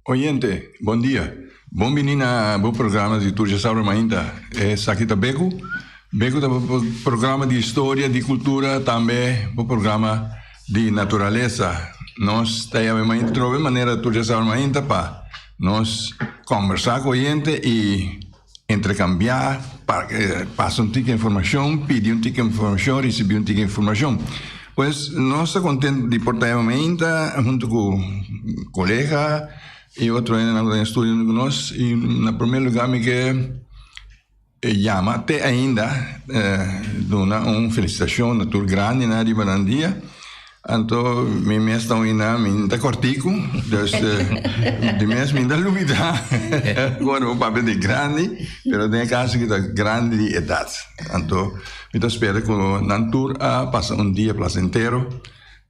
Oyente, bon dia. Bon bini na bo programa di Tur Djasabra Mainta. Esaki ta Beku. Beku ta bo programa di historia, di kultura, tambe bo programa di naturalesa. Nos ta yama e mainta trobe manera Tur Djasabra Mainta pa nos kombersá ku oyente i interkambiá, pasa un tiki informashon, pidi un tiki informashon, risibí un tiki informashon. Pues nos ta kontentu di por ta yama mainta huntu ku kolega i otro hendenan ku ta den estudio huntu ku nos i na promé lugá mi ke yama te ainda duna un felisitashon na tur grandinan riba nan dia. Anto mi mes ta oina, mi ta kòrtiku, dus di mes mi ta lubidá ora bo papia di grandi, pero den e kaso aki ta grandi di edat. Anto mi ta spera ku nan tur a pasa un dia plasentero.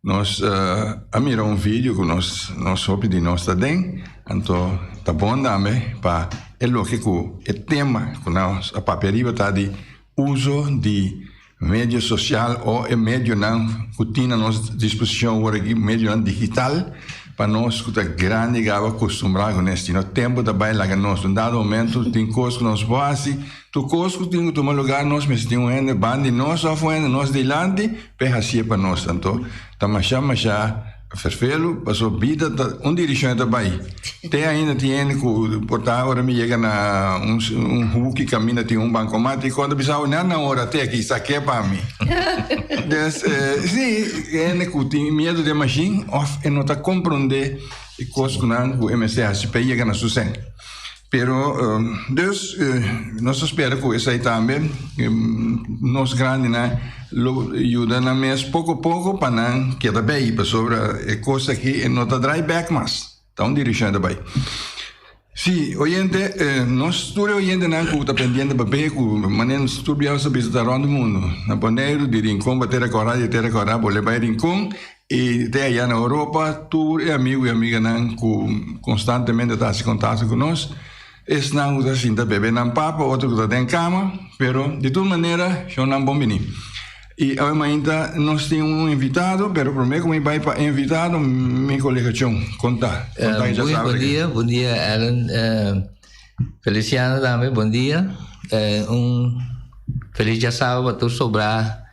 Nos a mira un video ku nos nos hopi di nos ta den, anto ta bon tambe pa e loke ku e tema ku nos a papia ariba ta di uso di Medio sosial o e medionan ku tin na nos disposishon awor aki, medionan digital, pa nos ku ta grandi gaba kustumbrá ku nes. Sino tempu ta bai laga nos. Un dado momento tin kos ku nos por hasi, tur kos ku tin ku tuma lugar nos mester tin un hende banda di nos òf un hende nos dilanti pa e hasié pa nos. Anto ta masha masha Ferfelu, pasobra bida ta un dirishon e ta bai. Te ainda tin hende ku por ta ora mi yega na un un huki kaminda tin un bankomat i kon ta bisa nan nan ora te aki sak'é pa mi. Des si hende ku tin miedu di e mashin òf e no ta komprondé e kos ku nan ku e mester hasi pa e yega na su sèn. Pero dus nos ta spera ku esei tambe nos grandinan lo yuda nan mes poko poko pa nan keda bei pasobra e kos aki e no ta drai bek mas ta un direkshon e ta bai. Si oyente nos tur e oyentenan ku ta pendiente pa bei ku manera nos tur biaha sa bisa ta rònt di mundu na Boneiru di Rincon pa Tera Kòrá di Tera Kòrá bolbe bai Rincon I te ayá na Europa tur e amigu i amiganan ku konstantemente ta hasi kontakto ku nos, esnan ku ta sinta bebe nan papa, otro ku ta den kama, pero di tur manera shownan bon bini. I awe mainta nos tin un invitado, pero promé ku mi bai pa e invitado, mi kolega Chon, konta, konta Bon bon dia, bon dia Allen, Feliciano tambe, bon dia. Un felis djasaba pa tur sobrá.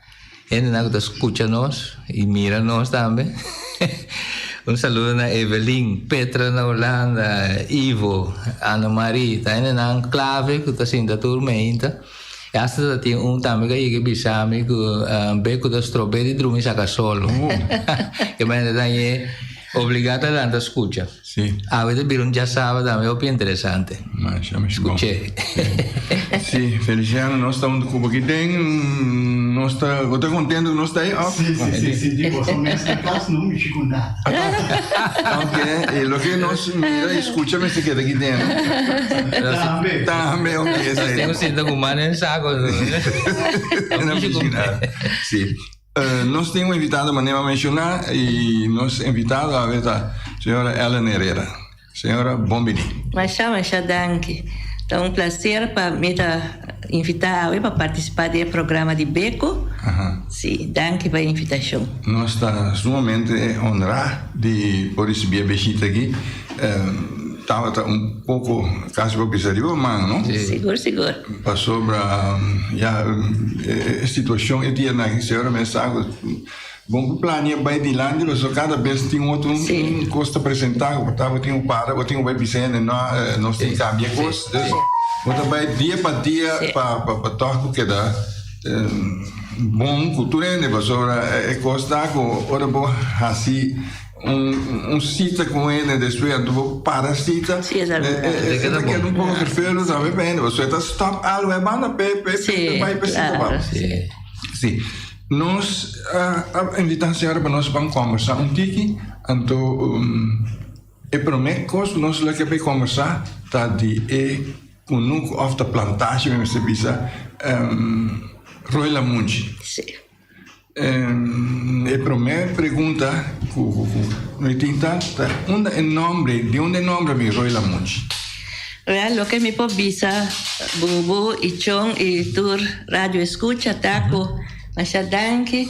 Hendenan ku ta skucha nos i mira nos tambe. Un saludo na Evelyn, Petra na Hulanda, Ivo, Ana Marie. Ta hendenan klave ku ta sinta tur meinta. I asta ta tin un tambe ku a yega bisa mi ku be ku ta strob'é di drumi saka solo. Ke manera ta hañ'é obligá ta lanta skucha. Sí. Awe ta bira un djasaba tambe hopi interesante. Masha, masha bon. Scuché. Sí, Feliciano, nos ta huntu cu bo aki den. Nos ta, bo ta contento cu nos ta ahí, of? Sí, sí, sí, sí, di boso mes na cas no mishi cu nada. Ok, y loke nos mira y scucha mester keda aki den, no? Tambe. Tambe, ok, esei. Nos tin cu sinta cu man den saco. No mishi cu nada. Sí. Nos tin un invitado manera mi a menciona y nos invitado awe ta señora Ellen Herrera. Señora, bon bini. Masha masha danki. Ta un placer pa mi ta invita awe pa participa den e programa di Beko. Si, danki pa e invitacion. Nos ta sumamente honra di por ricibi e bishita aki. Tabata un poco casi por bisa riba man, no? Sigur, sigur. Pasobra ya e situacion e dianan aki señora mes sa cu bon cu plania bay dilanti pasobra cada bes tin otro un cos ta presenta cu bo tin cu para bo tin cu bay bisa hende no nos tin cambia cos dus bo ta bay dia pa dia pa pa toch cu keda bon cu tur hende pasobra e cos ta cu ora bo haci Un cita cu hende despues anto bo para cita. Sí, es algo. E ta keda un poco vervelend tambe pa hende pasobra e ta stop algo e banda pe pe pe bai pe cita pa. Sí. Sí. Nos a invita señora pa nos ban combersa un tiki anto e prome cos cu nos lo ke bay combersa ta di e cunucu of ta plantashi mi mester bisa Roy Lamunchi. Sí. E promé pregunta ku mi tin ta, ta unda e nombre, di unda e nombre a bin Roy Lamunchi? Wel, loke mi por bisa Bubu i Chon i tur radio escucha ta ku masha danki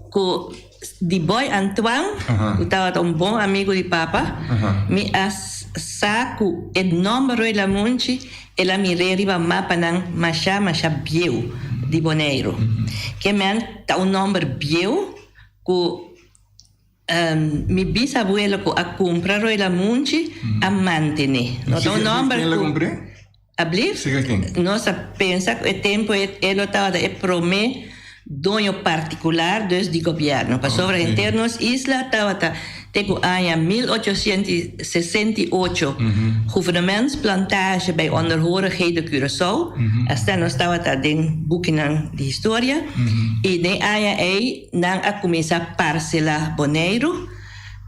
ku. Di Boy Antoine, ku tabata un bon amigu di papa, mi a sa ku e nòmber Rooi Lamunchi el a mir'é riba mapanan masha masha bieu di Boneiru. Ke men ta un nòmber bieu ku mi bisabuelo ku a kumpra Rooi Lamunchi a mantené. No ta un nòmber ku. Ablief? Nos a pensa ku e tempu e lo tabata e promé doño partikular dus di gobièrnu, pasobra henter nos isla tabata te ku aña 1868 Gouvernementsplantage bij Onderhorigheden Curaçao, asta nos tabata den bukinan di historia, i den aña ei nan a kuminsá parselá Boneiru.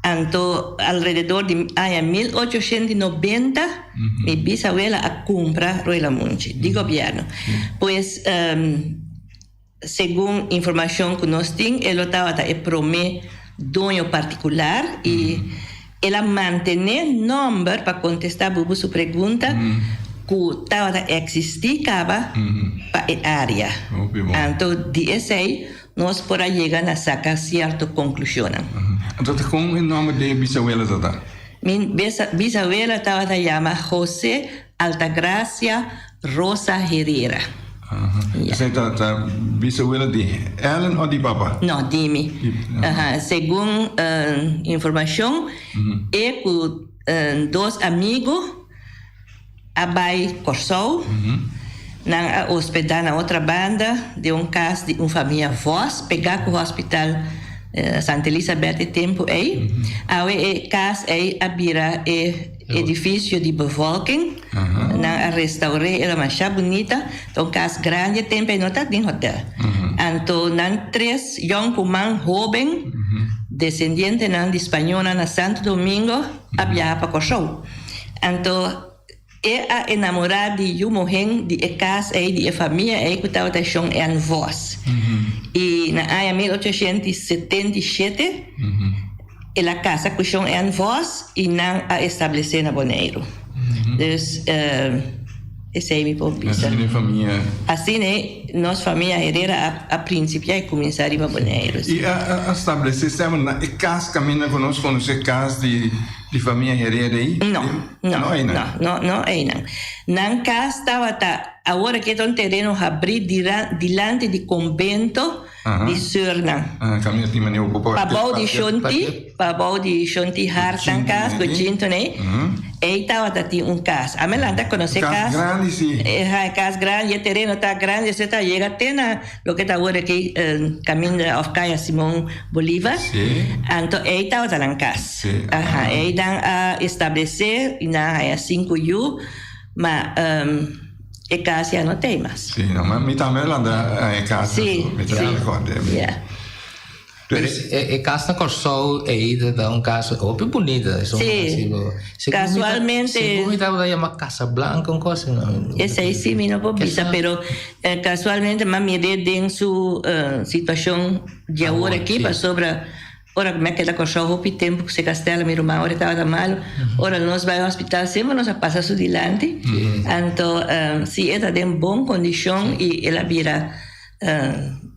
Anto alrededor di aña 1890 mi bisawela a kumpra Roylamunchi di gobièrnu. Pues segun informashon ku nos tin e lo tabata e promé doño partikular i el a mantené nòmber pa kontestá Bubu su pregunta ku tabata eksistí kaba pa e área. Anto di esei Nos por a yega na saka sierto konklushonnan. Anto ta kon e nòmber di e bisawela ta ta? Mi bisawela tabata yama José Altagracia Rosa Herrera. Esei ta ta bisawela di Ellen òf di papa? No, di mi. Segun informashon, e ku dos amigu a bai Kòrsou. Nan a hospedá na otra banda den un kas di un famia Vos, pegá ku Hospital Santa Elisabeth e tempu ei. Awe e kas ei a bira e edifisio di bevolking. Nan a restaur'é, e ta masha bunita. Ta un kas grandi e tempu ei, no ta den hotel. Anto nan tres yònkuman hóben, desendientenan di spañónan na Santo Domingo, a biaha pa Kòrsou. Anto e a enamorá di yu muhén di e kas ei, di e famia ei ku tabata Shon Ann Vos. I na aña 1877 el a kasa ku Shon Ann Vos i nan a establesé na Boneiru. Dus esei mi por bisa. Asina e famia. Asina nos famia Herrera a prinsipiá i kuminsá riba Boneiru. I a establesé semper na e kas kaminda ku nos konosé kas di. Di famia Herrera ei? No, no, No einan. no, no, no einan. Nan kas tabata, awor aki ta un tereno habrí dira, dilanti di kombento di sùrnan. Aha, kaminda tin manera ku por Pabou di Shonti, pabou di Shonti Hart nan kas, ku Chinton ei, ei tabata tin un kas. Ami lanta konosé Kas kas. grandi si. Eha, e kas grandi, e tereno ta grandi, esei ta yega te na Loke ta awor aki kaminda of kaya Simon Bolivar. Sí. Anto ei tabata nan kas. Sí. Aha, ei nan a establesé i nan a haña sinku yu, ma e kas ya no t'ei mas. Sí, no, ma mi tambe a lanta e kas. Sí, Mi ta sí. rekòrda. Yeah. Pero e kas na Kòrsou ei ta un kas hopi bunita. Sí, kasualmente. Segun mi tabata yama Casa Blanca un kos asina. Esei sí mi no por bisa, pero kasualmente m'a mir'é den su situashon di awor aki pasobra ora ku mi a keda Kòrsou hopi tempu ku Seka Stella mi ruman ora e tabata malu, ora nos bai hospital semper nos a pasa su dilanti. Anto sí e ta den bon kondishon i el a bira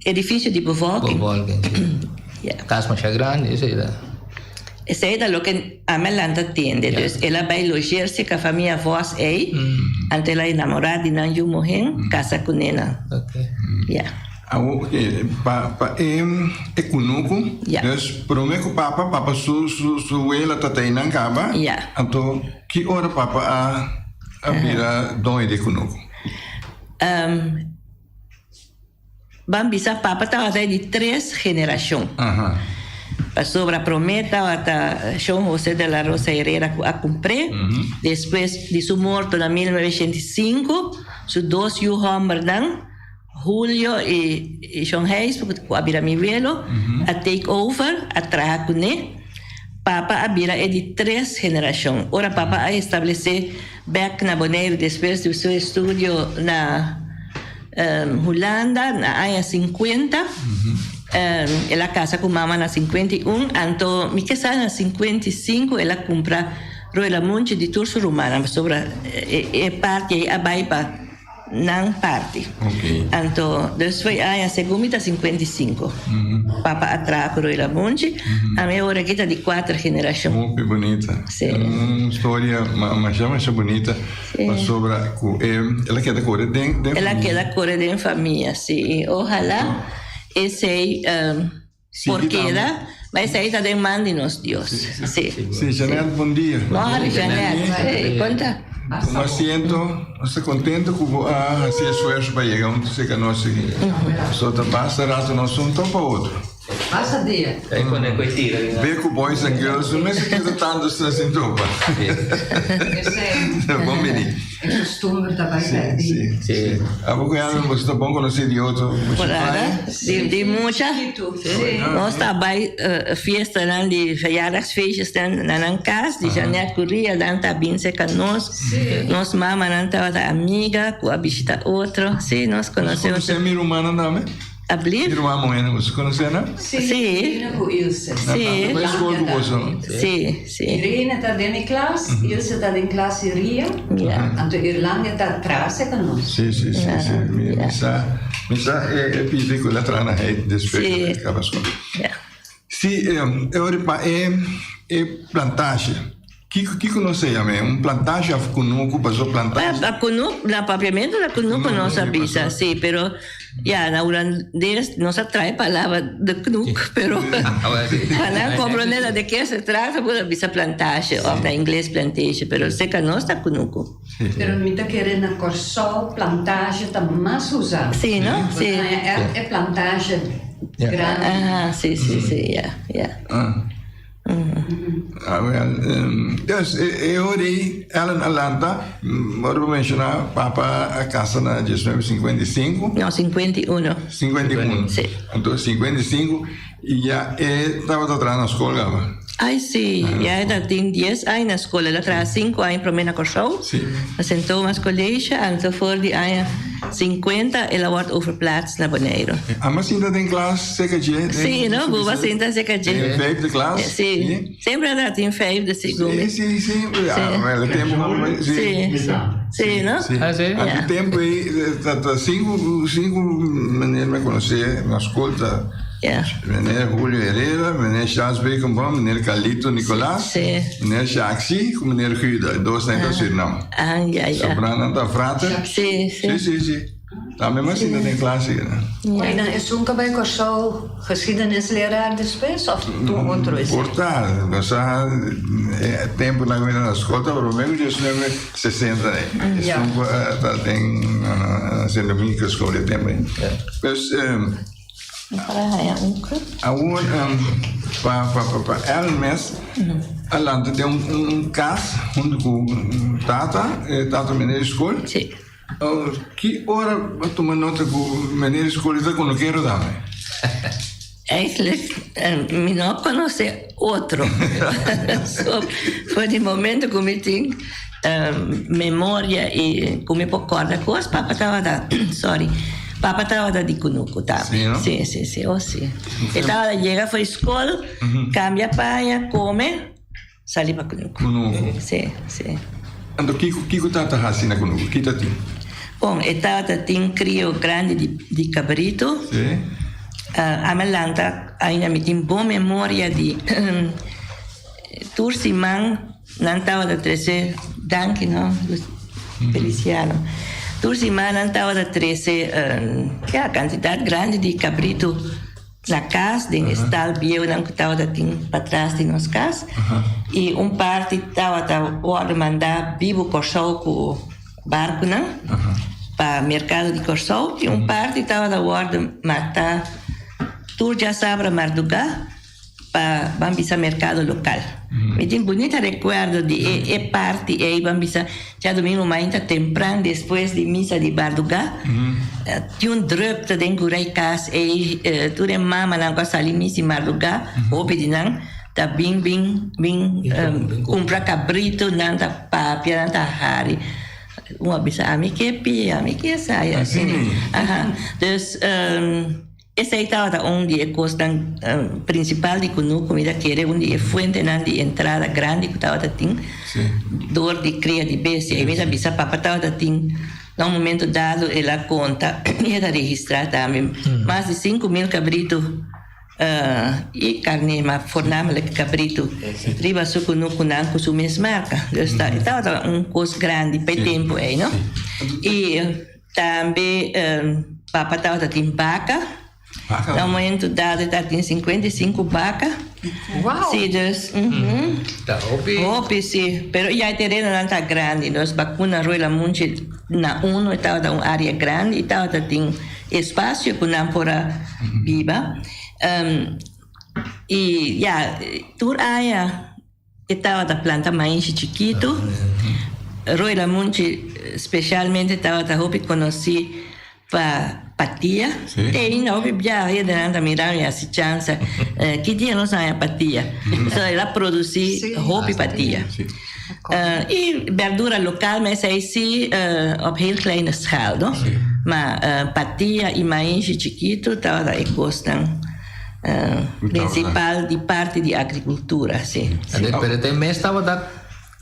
Edificio di bevolking. Bevolking, si. Ja. Kas masha grandi esei ta. Esei ta loke ami a lanta tende. Ja. Dus el a bai logeer serka famia Vos ei, anto el a enamorá di nan yu muhé, kasa ku nenan. Ok. Ja. Awor, oke, pa pa e e kunuku, Ja. dus promé ku papa, papa su su su wela ta ta einan kaba, Ja. anto ki ora papa a a bira doño di e kunuku? Ban bisa papa tabata di tres generashon. Pasobra promé tabata Shon José de la Rosa Herrera ku a kumpr'é. Despues di su morto na 1905, su dos yu hòmbernan, Julio i Shon Gijs, ku a bira mi welo, a take over, a traha kuné. Papa a bira e di tres generashon. Ora papa a establesé bèk na Boneiru despues di su estudio na Hulanda na aña sinkuenta. El a kasa ku mama na 51, anto mi ke sa na 55 el a kumpra Royal Munchi di tur su rumannan pasobra e parti ei a bai pa. Nan parti. Anto, dus foi aña segun mi ta 55. Papa a traha ku Roy Lamunchi. Ami awor aki ta di kuater generashon. Hopi bunita. Sí. Un storia masha masha bunita. Sí. Pasobra ku e el a keda kore den den El a famia. keda kore den famia, sí. I ohala esei por Sigui tambe. keda, ma esei ta den man di nos Dios. Sí. Sí, Jeanette, bon dia. Mòri, Jeanette. Sí, konta. Tuma asiento. Nos ta contento cu bo a haci esfuerzo pa yega hunto cerca nos aki. Pasobra ta basta rato nos un topa otro. Basta dia. Ei pone cu e tira di nan. Be cu boys and girls no mester keda tanto asina sin topa. Esei. Bon bini. E costumber ta bai perdi. Si, si. Si. Abo cu Ellen boso ta bon conoci di otro mucha Por ahora, playa. di, di mucha. Si. Nos ta bai fiestanan di verjaardagsfeestjesnan na nan cas, di Jeanette cu Ria, nan ta bin cerca nos. Nos mamanan tabata amiga cu a bishita otro. Si, nos conoce Boso conoce otro. mi rumannan tambe? Ablief? Mi ruman muhénan, boso conoce nan? Si, Si. Irene cu Ilse. Nan Si. ta bai school cu boso? Si, si. Irene ta den mi klas, Ilse ta den klas di Ria, Ja. anto Irlandia ta atras e nos. Si, si, si, si. Mi, Ja. mi sa, mi sa e, e pidi cu la traha na heit despues Si. cu el caba school. Ja. Si, e ora pa e, e plantage. Kiko, kiko nos ta yama e? Un plantage of kunuku? Paso plantage. A kunuku, na papiamentu na kunuku nos a bisa, si, pero ya na hulandes nos a trae palabra de knoek, pero pa nan comprende ta de ke se trata bo ta bisa plantage of na ingles plantation, pero seka nos ta kunuku. Pero mi ta kere na Kòrsou plantage ta mas usa. Si, no? Si. Bo ta haña e plantage grandi. Aha, si, si, si, ya, ya. Awel, dus e ora ei Ellen a lanta, ora bo menshoná papa a kasa na diesnuebe sinkuenta i sinku. No, sinkuenta i uno. Sinkuenta i uno. Sí. Anto sinkuenta i sinku i ya e tabata traha na skol kaba. Ai sí, ya e ta tin dies aña na skol, el a traha sinku aña promé na Kòrsou, Sí. na Sint Thomas College, anto for di aña sinkuenta el a wòrdu overplaatst na Boneiru. Amba sinta den klas serka dje? Den Sí, no? Bo ba sinta serka dje. Den vijfde klas? Sí. Semper a trata in vijfde, segun mi. Sí, sí, sí. Ah, maar el tempo sí. Sí, sí. Sí, no? Sí. Ah, sí? Al tempo ei, ta sinku, sinku meneer mi konosé na skol ta Ja. Meneer Julio Herrera, meneer Charles Bekenboom, meneer Carlito Nicolas, Sí. meneer Shaxi ku meneer Guido. E dos nan ta Surinam. Ah, ja, ja. Sobrá nan ta frater. Sí, sí. Sí, sí, sí. Tambe mi a sinta den klas ei. Oye, dan esun ka bai Kòrsou geschiedenisleraar despues òf tur otro esei? Por ta, nos a e tempunan ku mi ta na skol tabata promé ku diesnuebe sesenta ei. Esun ku ta den Sint Domingo skol e tempu ei. Pues awor pa pa Ellen mes a lanta den un kas huntu ku tata, e tata meneer di skol. Ki ora bo tuma nota ku meneer di skol ta konokero tambe? Eigenlijk mi no a konosé otro. So, for di momento ku mi tin memoria i ku mi por kòrda kos, papa tabata, sorry, papa tabata di kunuku tambe. Sí, no? Sí, sí, sí, oh sí. E tabata yega for di skol, kambia paña, kome. Sali pa kunuku. Kunuku. Sí, sí. Anto kiko kiko tata hasi na kunuku? Ki ta tin? Bon, e tata tin krio grandi di di kabritu. Sí. Ami a lanta ainda mi tin bon memoria di tur siman nan tabata trese danki no Feliciano. Tur siman nan tabata trese ya kantidat grandi di kabritu. Na kas, den e stal bieunan ku tabata tin patras di nos kas, i un parti tabata wòrdu mandá bibu Kòrsou ku barkunan pa merkado di Kòrsou, i un parti tabata wòrdu matá tur djasabra mardugá pa ban bisa merkado lokal. Mi tin bunita rekuerdo di e e parti ei, ban bisa djadumingu mainta tempran despues di misa di bardugá, tin un drukte den kurai kas ei, tur e mamanan ku a sali misa di mardugá, hopi di nan ta bin bin bin kumpra kabritu, nan ta papia, nan ta hari. Un a bisa ami ke pia, ami ke esaya. Aha, dus. Esei tabata un di e kosnan prinsipal di ku nu mi ta kere, un di e fuentenan di entrada grandi ku tabata tin dor di kria di bestia. I mi ta bisa papa tabata tin. Na un momento dado el a konta i e ta registrá tambe mas di 5000 kabritu i karné, ma voornamelijk kabritu riba su kunukunan ku su mes marka. Dus ta e tabata un kos grandi pa e tempu ei, no? I tambe papa tabata tin baka. Na un momento dado e tabatin 55 baka. Wow! Sí, dus, Ta hopi. Hopi, sí. Pero ya e terenonan ta grandi, dus Bakuna Rooi Lamunchi na uno e tabata un área grandi i tabata tin espasio ku nan por a biba. I ya, tur aña e tabata planta maishi chikitu. Rooi Lamunchi spesialmente tabata hopi konosí pa patia. Sí. Te ainda hopi biaha hendenan ta mira mi hasi chansa. Ki dia nos haña patia? So el a produsí hopi patia. Sí. I berdura lokal, ma esei sí op heel kleine schaal, no? Sí. Ma patia i maishi chikitu tabata e kosnan prinsipal di parti di agrikultura, sí. Pero te mes tabata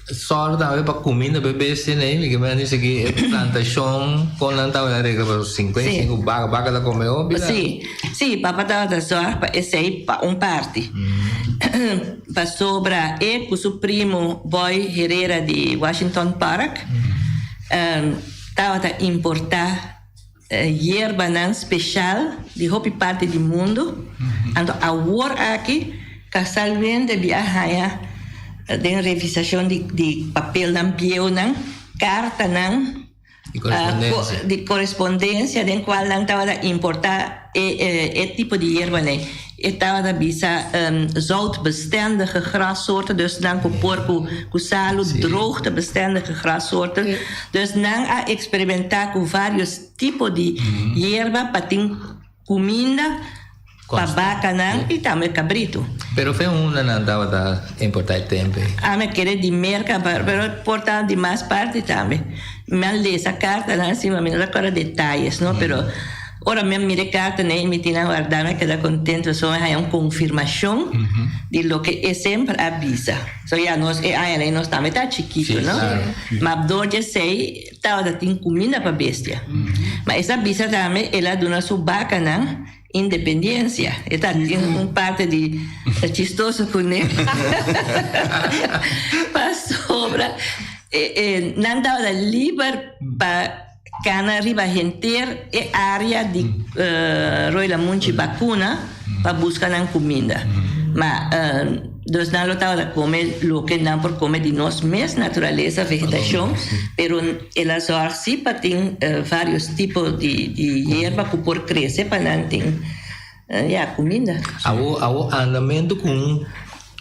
Sòru tambe pa kuminda pa e bestia nei, mi ke mira si ki e plantashon kon nan tabata regla pa 55 baka, baka ta kome hopi la. Sí, sí, papa tabata sòru pa esei pa un parti. Pasobra e ku su primo Boy Herrera di Washington Park tabata importá yerbanan speshal di hopi parti di mundu. Anto awor aki kasualmente mi a haña den revisashon di papelnan bieunan, kartanan di korespondensia den kual nan tabata importá e tipo di yerbanan. E tabata bisa zoutbestendige grassoorten, dus nan ku por ku salu, droogtebestendige grassoorten. Dus nan a eksperimentá ku vários tipo di yerba pa tin kuminda pa bakanan i tambe kabritu. Pero fe unda nan tabata importá e tempu ei? Ami a kere di Merka, pero por ta di mas parti tambe. Mi a lesa kartanan si, ma mi no ta kòrda detayes, no, pero. Ora mi a mira e karta nei mi tin a warda mi a keda kontento pasobra mi a haña un konfirmashon di loke e semper a bisa. So ya nos e aña nei nos tambe ta chikitu no. Ma dor di esei tabata tin kuminda pa bestia. Ma e sa bisa tambe el a duna su bakanan independiensia. E ta tin un parti di chistoso kuné pasobra nan tabata liber pa. Cana riba henter e area di Rooi Lamunchi Bacuna pa busca nan cuminda. Ma dus nan lo tabata come loke nan por come di nos mes naturalesa, vegetacion, pero el a zorg si pa tin varios tipo di yerba cu por crece pa nan tin ya cuminda. Awo awo andamento cu un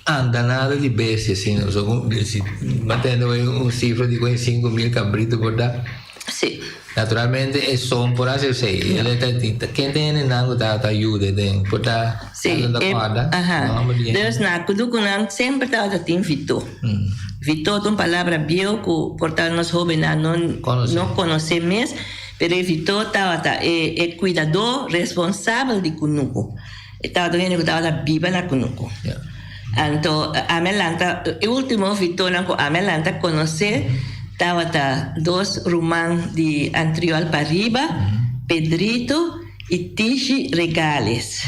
andanada di bestia asina, so cu si mantende un cifra di cu 5000 cabrito por da. Sí. Naturalmente e son por haci esey. El ta ta ken ta hende nan cu ta ta yuda den por ta Sí, ta e corda aha. nomber di hende. Dus na kudukunan semper tabata tin vitó. Vitó ta un palabra bieu cu por ta nos hobennan no Conoce. no conoce mes, pero e vitó tabata e e cuidadó responsabel di kunuku. E tabata un hende ku tabata biba na kunuku. Anto ami a lanta, e ultimo vitornan ku ami a lanta konosé tabata dos ruman di Antriol pariba, Pedrito i Tishi Regales.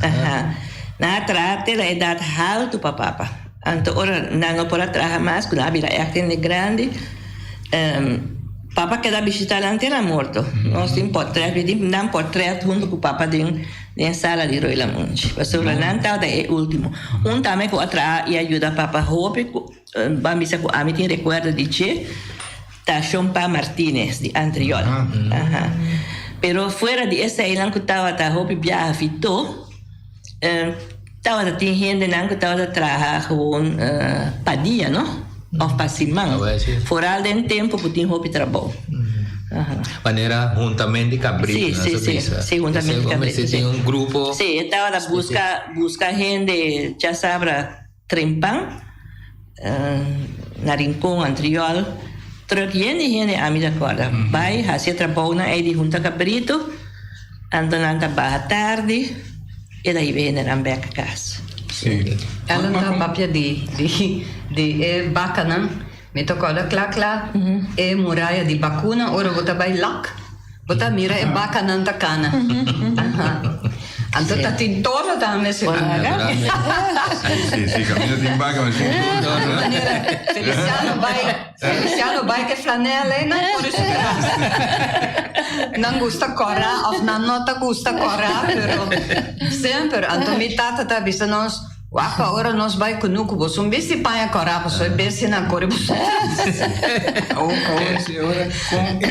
Aha. Nan a traha te na edat haltu pa papa. Anto ora nan no por a traha mas, ku nan a bira ègt hende grandi, papa keda bishitá nan te na morto. Nos tin pòrtrèt, mi tin nan pòrtrèt huntu ku papa den. Den sala di Roy Lamunchi. Pasobra nan tabata e ultimo. Un tambe ku a traha i a yuda papa hopi ku ban bisa ku ami tin rekuerdo di dje ta Shon Pa Martinez di Antriol. Aha. Pero fuera di eseinan ku tabata hopi biaha fitó tabata tin hendenan ku tabata traha gewoon pa dia no òf pa siman. Foral den tempu ku tin hopi trabou. Manera huntament di cabrito Sí, nan sí, sa sí. bisa. Sí, huntament di Esei cabrito, mester sí. tin un grupo. Sí, e tabata busca, busca hende djasabra trempan na Rincon, Antriol. Truck yen di hende ami ta corda. Bai haci e trabounan ei di hunta cabrito, anto nan ta baha tardi e ta hiba e hendenan bek cas. Sí. Ellen ta papia di, di, di e bacanan. Mi ta kòrda kla kla e muraya di Bakuna ora bo ta bai Lak, bo ta mira e bakanan ta kana. Anto ta tin toro tambe si. Si, si, kaminda tin baka mester tin toro. Manera Feliciano bai, Feliciano bai ke flanel ei nan kore su tras. Nan gusta kòrá òf nan no ta gusta kòrá pero semper. Anto mi tata ta bisa nos. Wak pa ora nos bai kunuku bo sun bisti paña kòrá pasobra e bestianan a kore bo su tras. Awor awor si ora kon e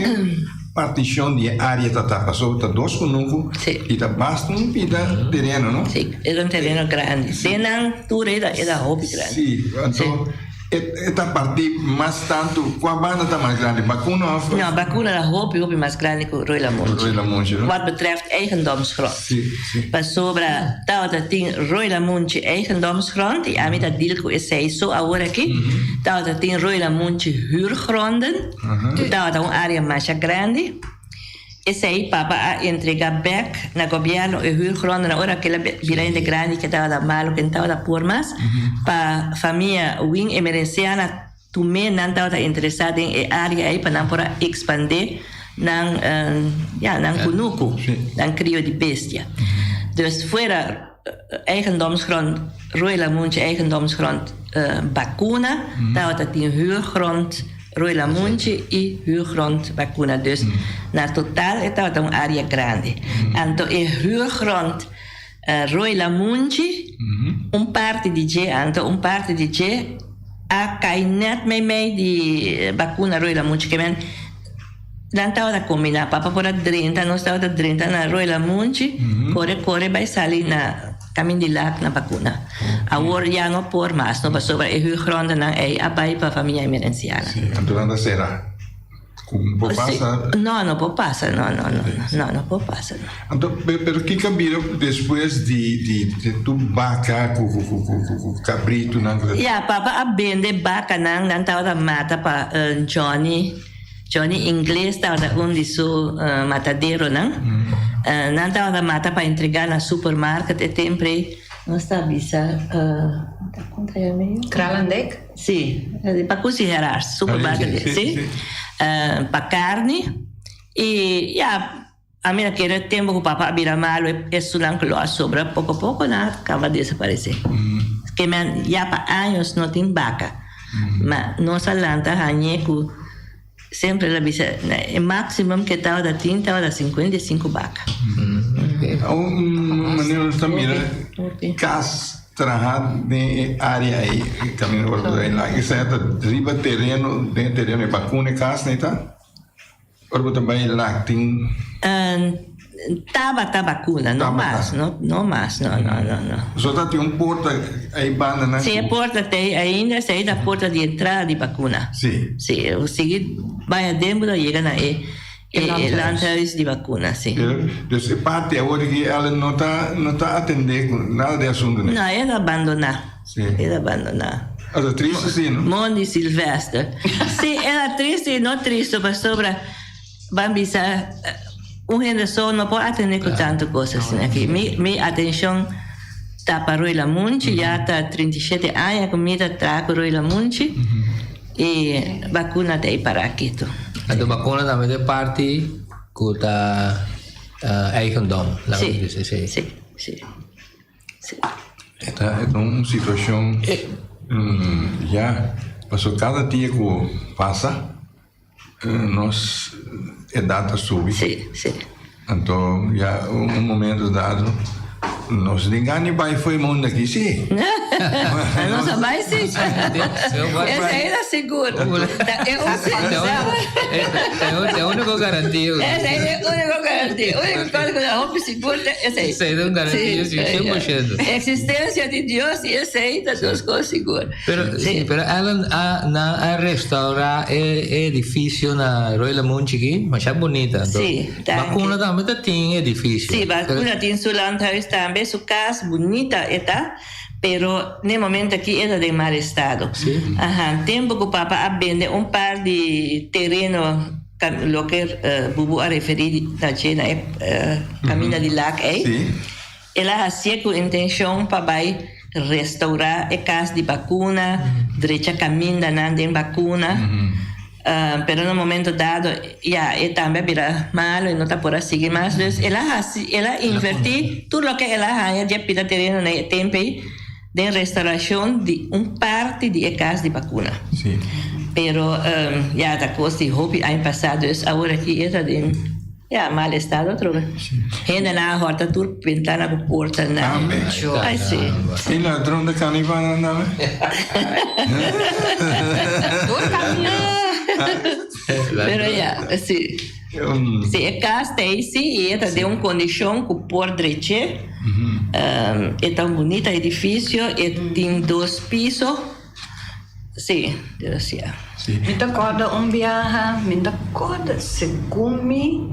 partishon di e área ta ta pasobra ta dos kunuku i ta basta un pida tereno no? Si, e ta un tereno grandi. Den nan tur e ta hopi grandi. Si, anto E ta partí mas tantu, kua banda ta mas grandi, Bakuna òf? No, Bakuna ta hopi, hopi mas grandi ku Rooi Lamunchi. Rooi Lamunchi, no? Wat betreft eigendomsgrond. Sí, sí. Pasobra tabata tin Rooi Lamunchi eigendomsgrond i ami ta deal ku esei so awor aki. Tabata tin Rooi Lamunchi huurgronden, ku tabata un área masha grandi. Esei papa a entrega bek na gobierno e huurgronden ora kila bira hende grandi ke tabata malo ke no tabata por mas pa famia Wing Emerenciana tume nan tabata interesa den e area ei pa nan por a expande nan ya nan kunuku nan krio di bestia dus fuera eigendomsgrond Rooi Lamunchi eigendomsgrond Bakuna tabata tin huurgrond Rooi Lamunchi i huurgrond Bakuna dus na total e tabata un area grandi anto e huurgrond Rooi Lamunchi un parti di dje anto un parti di dje a kai net meimei di Bakuna Rooi Lamunchi ke men Nan tabata kombiná. Papa por a drenta, nos tabata drenta na Rooi Lamunchi, kore kore bai sali na Kamin di Lak na Bakuna. Awor ya no por mas, no, pasobra e huurgrondennan ei a bai pa famia Emerenciana. Sí, anto nan ta sera. Ku no por pasa. No, no por pasa, no, no, no, no, no por pasa, no. Anto, pero kiko a bira despues di di tur baka ku ku ku ku kabritunan? Ya, papa a bende bakanan, nan tabata mata pa Johnny. Johnny Ingles tabata un di su mataderonan. Nan tabata mata pa entregá na supermarket e tempu ei. Nos ta bisa, kon ta yama ello? Kralendijk? Sí, pa Kusi Gerards, supermarket, sí. Pa karni. I ya, ami a kere tempu ku papa a bira malu esunnan ku lo a sobra poko poko nan a kaba desaparesé. Ke men ya pa años no tin baka. Ma nos a lanta hañ'é ku semper el a bisa e maximum ke tabata tin tabata 55 baka. Un manera nos ta mira kas traha den e área ei kaminda ora ku ta laga esei ta riba tereno den e tereno e bakuna e kas nei ta? Ora bo ta bai lak tin. Tabata bakuna, no mas, no, no mas, no, no, no, no. So ta tin un porta ei banda nan. Si e porta ta ei ainda, esei ta porta di entrada di bakuna. Si. Si, bo sigui bai aden bo ta yega na e e landhuis di bakuna, si. Dus e parti awor aki Ellen no ta no ta atende ku nada di asuntu nei. No, el a bandona. Sí. El a bandoná. A ta triste sí, no? Mondi Silvester. Sí, el a triste y no triste pasobra ban bisa un hende so no por atende cu tanto cos asina aki. Mi mi atencion ta pa Roy Lamunchi, ya ta 37 aña cu mi ta traha cu Roy Lamunchi y bacuna ta ey para aki tur. Anto bacuna tambe ta e parti cu ta eigendom, laga Sí, nos bisa esey. sí, sí. Sí. E ta e ta un situacion ya pasobra cada dia cu pasa nos edad ta subi. Sí, sí. Anto ya un momento dado nos tin gana di bai fo'i mundo aki sí. Nos a bai sí. Esei ta sigur. Ta e un E único garantia. Esei ta e único garantia. Único cosa cu ta hopi sigur ta esei. Esei ta un garantia si 100%. Existencia di Dios y esei ta dos cos sigur. Pero, sí, pero Ellen a, nan a restaura e edificio na Rooi Lamoen chiki, masha bunita. Anto, Sí, danki. Bacuna tambe ta tin edificio. Sí, Bacuna tin su landhuis tambe, su cas bunita e ta. Pero n'e momento aki e ta den mal estado. Sí. Aha, tempo cu papa a bende un par di tereno, loke Bubu a referi na dje na e caminda di lak ey, Sí. el a hacié cu intencion pa bay. restaurá e kas di Bakuna, drecha kamindanan den Bakuna. Pero na un momento dado ya e tambe a bira malo y no ta por a sigui mas. Dus el a haci, el a inverti tur loke el a haña dje pida tereno na e tempo ey den restauracion di un parti di e cas di Bacuna. Pero ya ta cos di hopi aña pasa dus awor aki e ta den ya mal estado atrobe. Hendenan a horta tur bentana cu portanan. Tambe? Ay si. E ladron ta cana y banda tambe? Tur camino. Pero ya, si. Si e cas ta ey si y e ta den un condicion cu por dreche. E ta un bunita edificio, e tin dos piso. Sí, dus ya. Mi ta kòrda un biaha, mi ta kòrda segun mi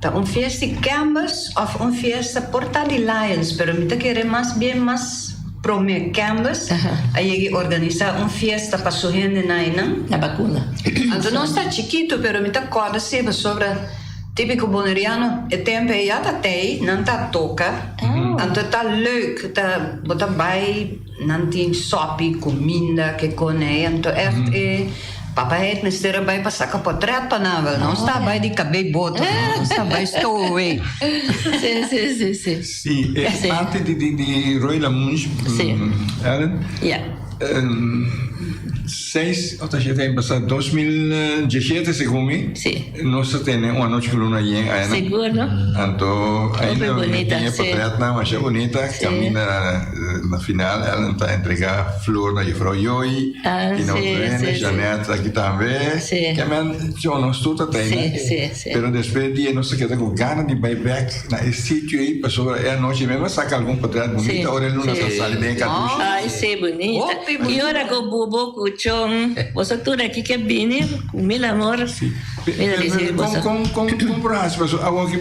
ta un fiesta di Canvas òf un fiesta por ta di Lions, pero mi ta kere mas bien mas promé Canvas a yega i organisá un fiesta pa su hendenan einan. Na Bakuna. Anto nos ta chikitu, pero mi ta kòrda si pasobra Típico Boneriano, e tempo ei ya ta tei, nan ta toka, anto ta leuk, ta bo ta bai. Nan tin sopi, kuminda, ke kone anto ègt e papa het mester a bai pa saka potret pa nan wel nos ta bai di kabei boto nos ta bai stowaway. Sí, sí, sí, sí. Sí, e parti di di di Roy Lamunch, Ellen. Ja. Seis ota shete aña pasá, 2017 segun mi. Sí. Nos ta tene un anochi ku luna yen ayana. Sigur no? Anto ainda Hopi mi bunita, tin e sí. potretnan masha bunita. Sí. Kaminda na final Ellen ta entrega flor na Juffrouw Joy Ah, i na sí, otro hende, sí, sí. Jeanette aki tambe. Sí. Ke men tjo nos tur ta tene. Sí, sí, sí. Pero despues di nos ta keda ku gana di bai bek na e sitio ei pasobra e anochi mes a saka algun potret bunita Sí, ora e luna sí. ta sali den e katushi. Ay, sí, bunita. Hopi I bunita. ora ku bubo ku chon, boso tur aki ke bini ku mil amor. Sí. Mira di si boso. Kon kon kon por hasi paso awor ki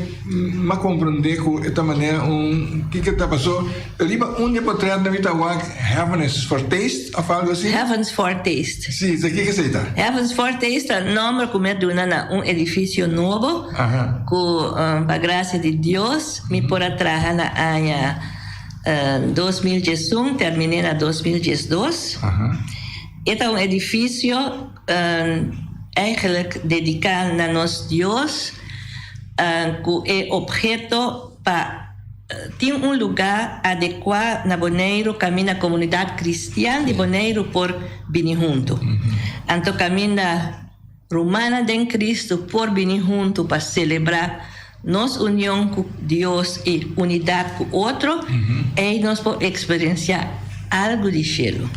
m'a komprendé ku e ta manera un kiko ta paso riba un di e potretnan mi ta wak heaven is for taste òf algo asi. Heavens for taste. Sí, sa kiko esei ta? Heavens for taste ta nòmber ku mi a duna na un edifisio nobo ku pa grasia di Dios mi por a traha na aña 2011 terminé na 2012. E ta un edifisio Eigenlijk dediká na nos Dios ku e obheto pa tin un lugá adekuá na Boneiru kaminda komunidat kristian di Boneiru por bini huntu. Anto kaminda rumannan den Kristu por bini huntu pa selebrá nos union ku Dios i unidat ku otro, ei nos por eksperensiá algu di shelu.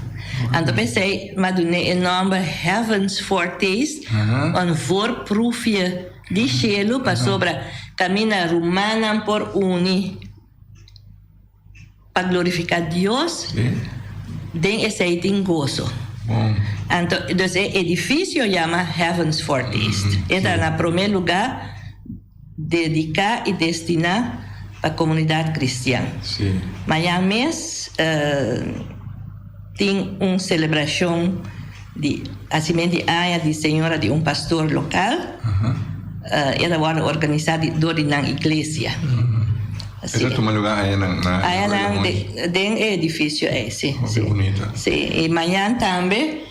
Anto p'esei m'a dun'é e nòmber Heavens Foretaste, un voorproefje di shelu, pasobra kaminda rumannan por uni Pa glorifiká Dios, den esei tin goso. Anto, dus e edifisio yama Heaven's Foretaste. E ta na promé lugá dediká i destiná pa komunidat kristian. Mañan mes tin un selebrashon di hasimentu di aña di señora di un pastor lokal. E ta wòrdu organisá dor di nan iglesia. E ta tuma lugá ayanan na Ayanan den e edifisio ei, sí. Hopi bunita. Sí, i mañan tambe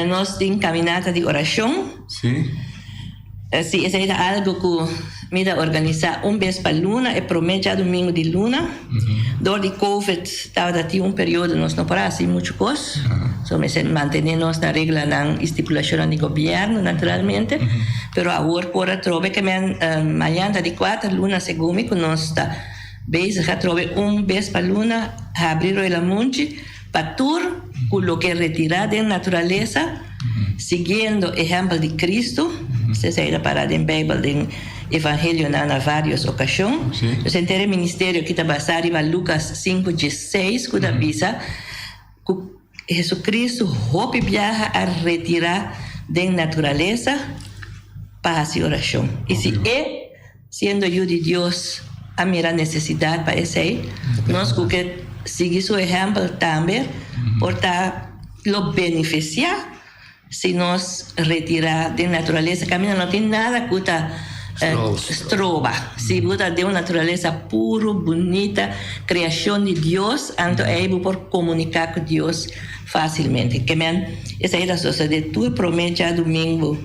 nos tin kaminata di orashon. Sí. Sí, esei ta algu ku mi ta organisá un bes pa luna, e promé djadumingu di luna. Dor di covid tabata tin un periodo nos no por a hasi muchu kos. So mester mantené nos na reglanan i stipulashonnan di gobièrnu naturalmente. Pero awor por atrobe ke men mañan ta di kuater luna segun mi ku nos ta bezig atrobe un bes pa luna habri Royal Munchi pa tur ku loke retirá den naturalesa siguiendo ehèmpel di Kristu. Esei ta pará den Beibel den Evangelionan na vários okashon. Nos henter e ministerio aki ta basá riba Lukas 5:16 ku ta bisa ku Jesucristo hopi biaha a retirá den naturalesa pa hasi orashon. I si e, siendo Yu di Dios, a mira nesesidat pa esei, nos ku ke sigui su ehèmpel tambe por ta lo benefisiá si nos retirá den naturalesa. Kaminda no tin nada ku ta. Stroba. Si bo ta den un naturalesa puru, bunita, kreashon di Dios, anto ei bo por komuniká ku Dios fásilmente. Ke men, esei ta sosodé tur promé djadumingu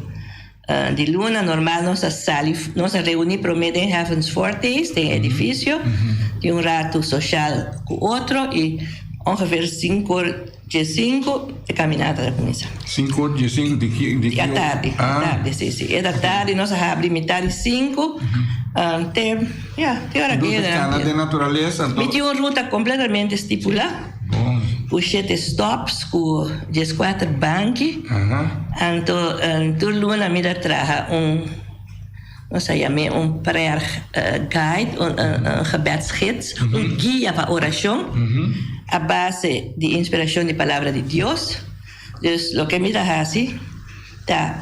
di luna. Normal nos ta sali, nos ta reuní promé den Heavens Fortes, den e edifisio, tin un ratu soshal ku otro i ongeveer sinku. Dje sinku e kaminata ta kuminsá. Sinku or dje sinku di ki di ki ora? Atardi, atardi, si, si. E atardi nos a habri mitar di sinku te, ya, te ora ku Entonces kana den naturalesa anto. Mi tin un ruta kompletamente stipulá ku shete stops ku dieskuater banki. Anto tur luna mi ta traha un, nos a yam'é un prayer guide, un gebedsgids, un guia pa orashon a base di inspirashon di Palabra di Dios. Dus loke mi ta hasi ta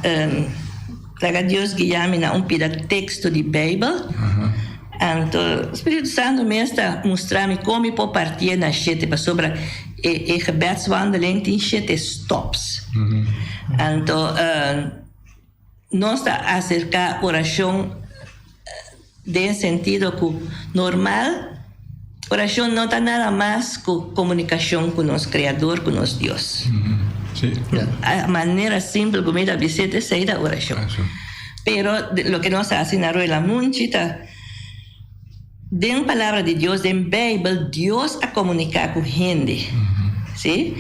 laga Dios guia mi na un pida teksto di Beibel. Anto Spiritu Santu mes ta mustra mi kon mi por partié na shete pasobra e gebedswandeling tin shete stops. Anto. Nos ta aserká orashon den sentido ku normal orashon no ta nada mas ku komunikashon ku nos Kreador, ku nos Dios. A manera simpel ku mi ta bis'é ta esei ta orashon. Pero loke nos ta hasi na Ruela Munchi ta den Palabra di Dios, den Beibel, Dios a komuniká ku hende. Sí?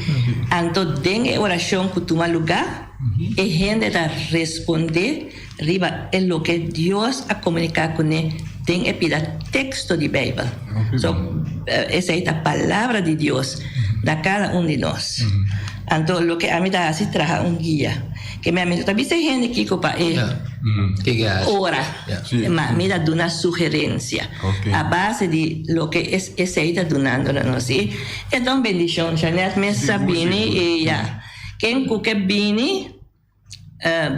Anto den e orashon ku tuma lugá, e hende ta respondé riba e loke Dios a komuniká kuné den e pida teksto di Beibel. So, esei ta Palabra di Dios na kada un di nos. Anto loke ami ta hasi, traha un guia. Ke mi ami no ta bisa e hende kiko pa e ora. Ma mi ta duna sugerencia a base di loke esey ta dunando na nos. Y e ta un bendicion. Jeanette mes sa bini y ya. Ken cu ke bini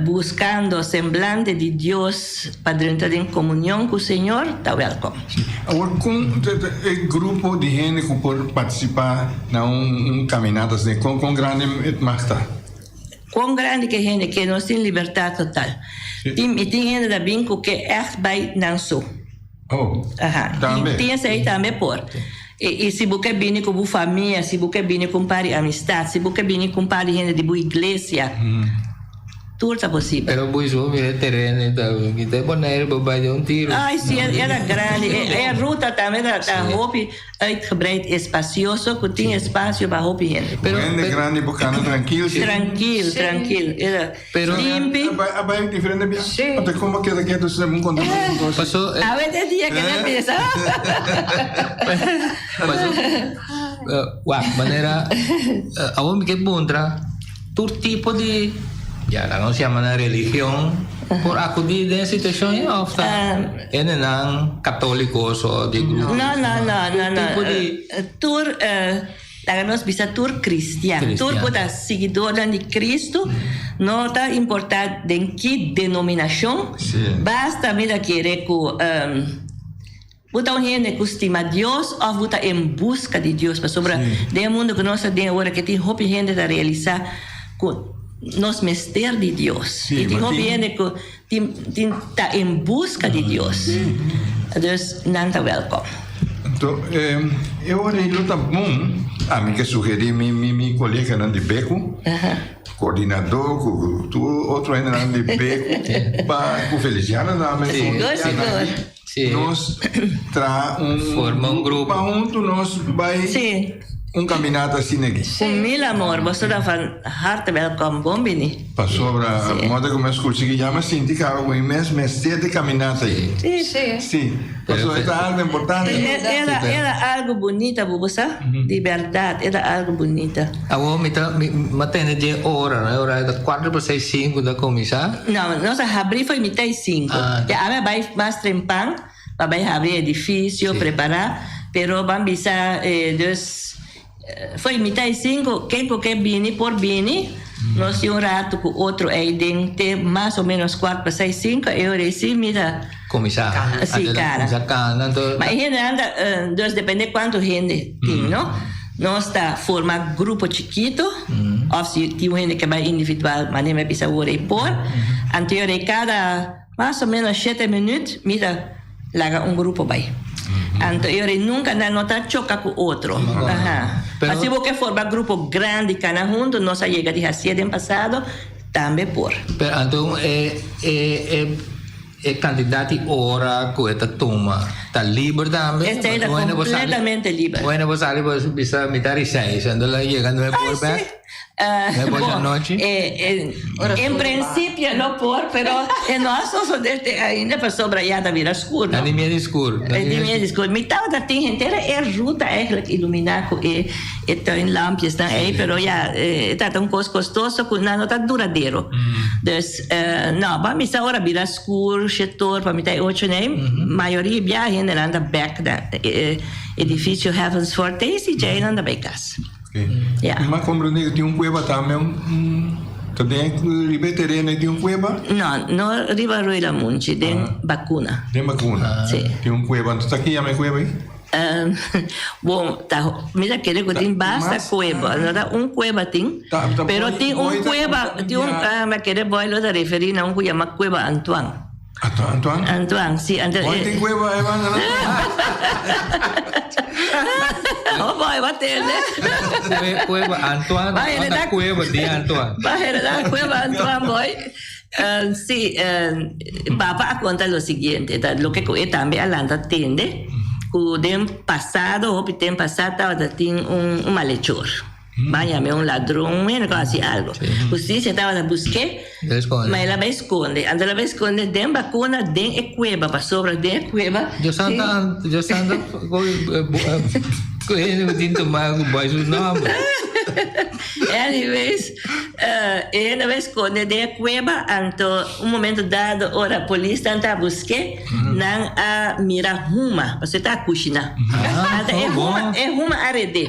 buscando semblante di Dios pa drenta den comunion cu Señor ta welcome. Awor con e grupo di hende cu por participa na un caminata asina, con grandi e mag ta? Kon grandi ke hende ke nos tin libertad total. Tin i tin hende ta bin ku ke ègt bai nan so. Oh, Aha. tambe. Tin esei tambe por. I i si bo ke bini ku bo famia, si bo ke bini ku un par di amistad, si bo ke bini ku un par di hende di bo iglesia, tur ta posibel. Pero bo so mira e tereno i ta kita Bonaire bo bai den un tiro. Ai si, e ta grandi. E ruta tambe ta hopi. Uitgebreid espacioso cu tin espacio pa hopi hende. Pero hende grandi por cana trankil si. Trankil, trankil. Pero limpi. A bay diferente bia. Ante como keda keto si mun conta un cos. Paso. Awe te dia ke ta bisa. Paso wak manera awor mi ke puntra tur tipo di ya laga nos yama nan religion por acudi den e situacion ei of ta Hendenan katóliko so di grupo. No, no, no, no, no. Tipo di. Tur, laga nos bisa tur kristian. Tur ku ta siguidornan di Kristu, no ta importá den ki denominashon, basta mi ta kere ku bo ta un hende ku stima Dios òf bo ta en buska di Dios. Pasobra den e mundu ku nos ta den awor aki tin hopi hende ta realisá ku nos mester di Dios. I tin hopi hende ku. Tin tin ta en busca di Dios. Dus nan ta welkom. Anto e ora ei lo ta bon, ami ke sugerí mi mi mi koleganan di Beku, koordinadó ku tur otro hendenan di Beku pa ku Feliciano tambe Sigur, sigur. Nos traha un Forma un grupo. pa huntu nos bai un kaminata asina aki. Ku mil amor, boso ta van harte welkom. Bon bini. Pasobra moda ku mi a skucha ki ya mi a sinti kaba ku mi mes mester di kaminata ei. Si. Pasobra e ta algu importante. Era algu bunita bo bo sa. Di bèrdat era algu bunita. Awor mi ta mi a tende dje ora no e ora ta kuarto pa seis sinku ta kuminsá. No, nos a habrí for mitá i sinku. Ya ami a bai mas trempan pa bai habrí edifisio, prepará, pero ban bisa dus for mitá i sinku ken ku ke bini por bini. Nos tin un ratu ku otro ei den te mas o ménos kuart pa seis sinku e ora ei sí mi ta Kuminsá. Sí, kara. Kuminsá kana anto. Ma e hendenan ta dus depende kuantu hende tin no. Nos ta forma grupo chikito of si tin un hende ke bai individual manera mi a bisa awor ei por. Anto e ora ei kada. Mas o menos shete minuut mi ta laga un grupo bai. Anto e ora nunca nan no ta choca cu otro. Aha. Pero- Ma si bo ke forma grupo grandi cana hunto, nos a yega di hacié den pasado, tambe por. Pero anto e e e e cantidad di ora cu e ta tuma ta liber tambe? Esey ta Bueno, bo sali- completamente liber. Bueno, bo sali bo bisa mitar di seis, anto la yega nuebe Ay, por sí. bek. Nuebe Bon, di anochi? En principio no por, pero e no a sosode te ainda pasobra ya ta bira skur, no? Ta di medio skur. E di medio skur. Mi tabata tin henter e ruta eigenlijk ilumina ku e e tuinlampjesnan ei, pero ya e tabata un kos kostoso ku nan no ta duradero. Dus no, pa mi sa ora bira skur, shetor, pa mi ta e ocho nei, mayoria bia hendenan ta bek na e edificio Heavens Forte si djei nan ta bai kas. Ja. Mi a comprende cu tin un cueva tambe, un, ta den riba e tereno tin un cueva? No, no riba Rooi Lamunchi, den ah. Bacuna. Den Bacuna? Si. Tin un cueva, entonces ta ki yama e cueva ahí? Bon, ta, mi ta kere cu tin basta cueva, no ta un cueva tin, Ta, ta pero boy, tin un boy ta cueva, tin un, ya. ah, mi a kere boy lo ta referi na un cu yama Cueva Antoine. Antoine? Antoine? Antoine, si. Anto, Boy tin cueva e banda nan? Oh boy, wat tende. Cueva Antoine, Vai, anda da- cueva di Antoine. Vai, da cueva Antoine, boy. Si, papa a conta lo siguiente, ta loke cu e tambe a lanta tende, cu den pasado, hopi tempo pasa tabata tin un malhechor. Ban yam'é un ladron, un hende ku a hasi algu. Hustisia tabata busk'é, ma el a bai skonde. Anto el a bai skonde den bakuna, den e kueba, pasobra den e kueba. Dios santa, Dios santa, ku hende ku tin tuma ku bai su nòmber. Anyways, e hende a bai skonde den e kueba, anto un momento dado ora polisnan ta busk'é, nan a mira huma, pasobra e ta a kushiná. Anto e huma, e huma a red'é.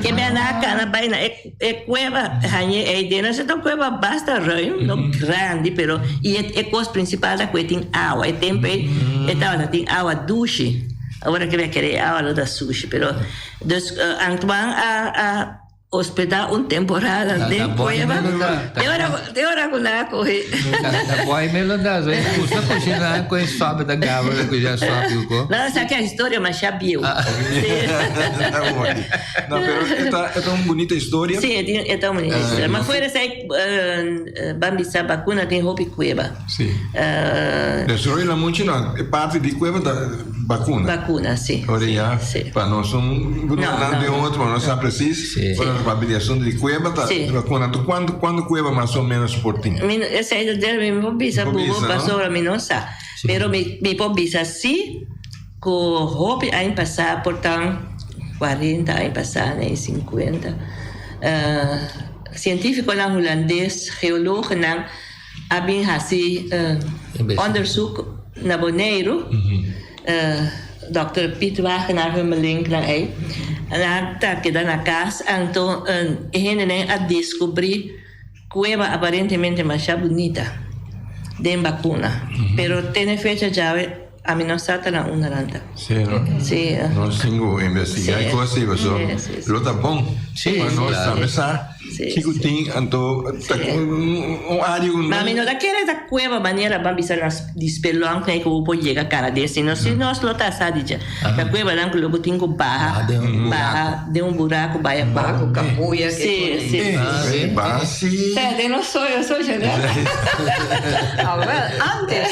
Ke mi a na kana bai na e kueba hañ'é ei den. Esei ta un kueba basta ruim, no grandi, pero i e kos prinsipal ta ku e tin awa. E tempu ei e tabata tin awa dushi. Awor ke mi a kere e awa lo ta sushi, pero dus Antoine a hospedá un temporada den kueba. Te ora te ora ku nan a kohe. Ta boy me lo da, so e gusta kushiná ku e sòpi ta gaba ku ya sòpi ku. No, esaki a historia masha bieu. No, pero e ta, e ta un bunita historia. Sí, e ta un bunita historia. Ma fuera esei, ban bisa Bakuna tin hopi kueba. Sí. Dus Rooi Lamunchi no, e parti di kueba ta Bakuna. Bakuna, sí. Ora ya, Sí. pa nos un No, nan no, den no. otro, pa nos sa precies. Sí. Ora nos papia di asunto di kueba ta Sí. Bakuna. Anto kuantu, kuantu kueba mas o menos por tin? Mi, esei ta dere mi por bisa Por bubo bisa, no? pasobra mi no sa. Pero mi, mi por bisa sí Ku hopi aña pasá, por tan kuarenta aña pasá, nei sinkuenta, sientífikonan hulandes, geologonan, a bin hasi òndersuk na Boneiru. Dòkter Piet Wagenaar Hummelink nan ei. Nan ta keda na kas, anto e hendenan a deskubrí kueba aparentemente masha bunita den Bakuna. Pero tene fecha djawe. Ami no sa ta na unda nan ta. Sí, no? Sí. Nos tin ku investigá e kos ei, paso lo ta bon Sí, pa nos claro. tambe sa Sí, kiko sí. tin, anto ta Sí. un área ku Ma mi no no ta kere ta kueba manera ban bisa na di spelonk ku bo por yega kara den, sino si nos lo ta sa di dje. Ta kuebanan ku lo bo tin ku baha, Baha den un baha den un buraku bai abou. Baha ku kapuya ke Sí, pone. sí. Eh, sí. ba sí. Sea, den nos soyo, soyo, ne? Ah, wel, antes.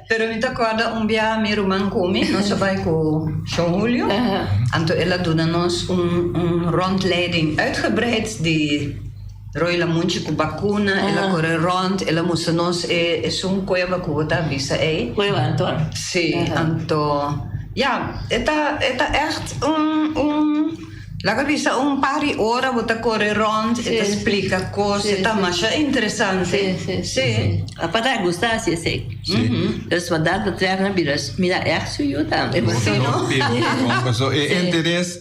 Pero mi ta corda un bia mi ruman cu mi, nos a bay cu Shon Julio, anto el a duna nos un un rondleiding uitgebreid di Rooi Lamunchi cu Bacuna, el a core rond, el a mustra nos e esun cueva cu bo ta bisa ey. Cueva Anton. Si, anto ya, e ta e ta echt un un. Laga bisa un par di ora bo ta kore rond, e ta splika kos, e ta masha interesante. Sí. Papa ta gusta hasi esei. Dus wat dat betreft nan bira mira ègt su yu tambe. Sí, no? Paso e interes,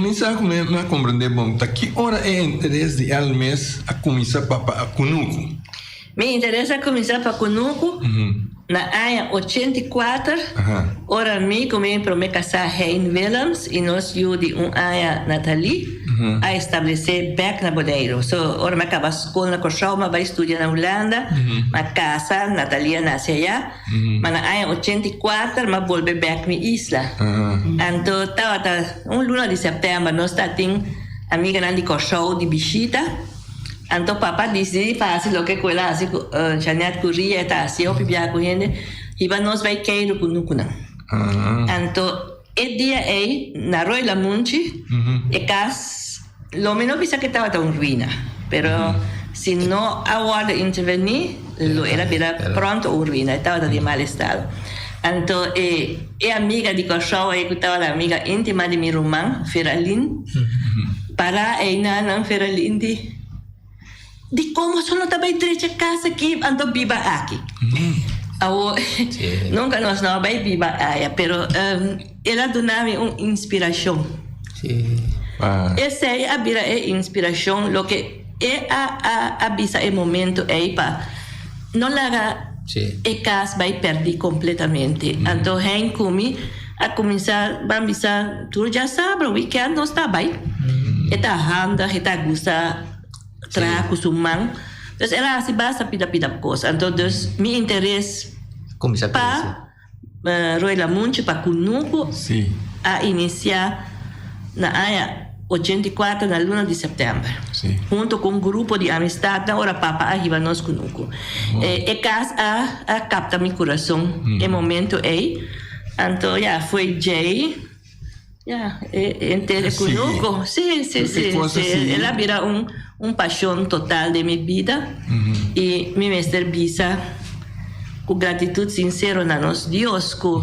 mi sa ku mi a komprende bon, ta ki ora e interes di el mes a kuminsá pa pa kunuku? Mi interes a kuminsá pa kunuku. Na aña 84, ora mi ku mi promé kasá Hein Willems i nos yu di un aña Nathalie a establesé bèk na Boneiru. So, ora mi a kaba skol na Kòrsou mi a bai studia na Hulanda, mi a kasa, Nathalie a nase ayá. Ma na aña 84 mi a bolbe bèk mi isla. Anto tabata un luna di sèptèmber nos ta tin amiganan di Kòrsou di bishita. Anto papa disidi pa hasi loke ku el a hasi ku Jeanette ku Ria, e ta hasi hopi biaha ku hende, hiba nos bai keiru ku nukunan. Anto e dia ei na Rooi Lamunchi e kas lo mi no bisa ku e tabata un ruina, pero si no a wòrdu intervení lo el a bira pronto un ruina, e tabata den mal estado. Anto e e amiga di Kòrsou ei ku tabata amiga íntima di mi ruman, Feralin, Para einan Feralin di, Dikon boso no ta bai drecha kas aki anto biba aki? Awor, nunka nos no a bai biba aya, pero el a duna mi un inspirashon. Esei a bira e inspirashon, loke e a bisa e momento ei pa no laga e kas bai pèrdí kompletamente. Anto Hein ku mi A cuminsa ban bisa tur djasabra weekend nos ta bay. E ta handig, e ta gusta traha cu su man. Dus el a haci basta pida pida cos. Anto dus mi interes pa Roy Lamunchi, pa Cunucu a inicia na aña 84 na luna di september. Hunto cu un grupo di amistadnan ora papa a hiba nos Cunucu. E cas a capta mi curason e momento ey. Anto ya foi djei ya e henter e kunuku. Si, si, si, si. El a bira un un pashon total den mi bida i mi mester bisa ku gratitut sinsero na nos Dios ku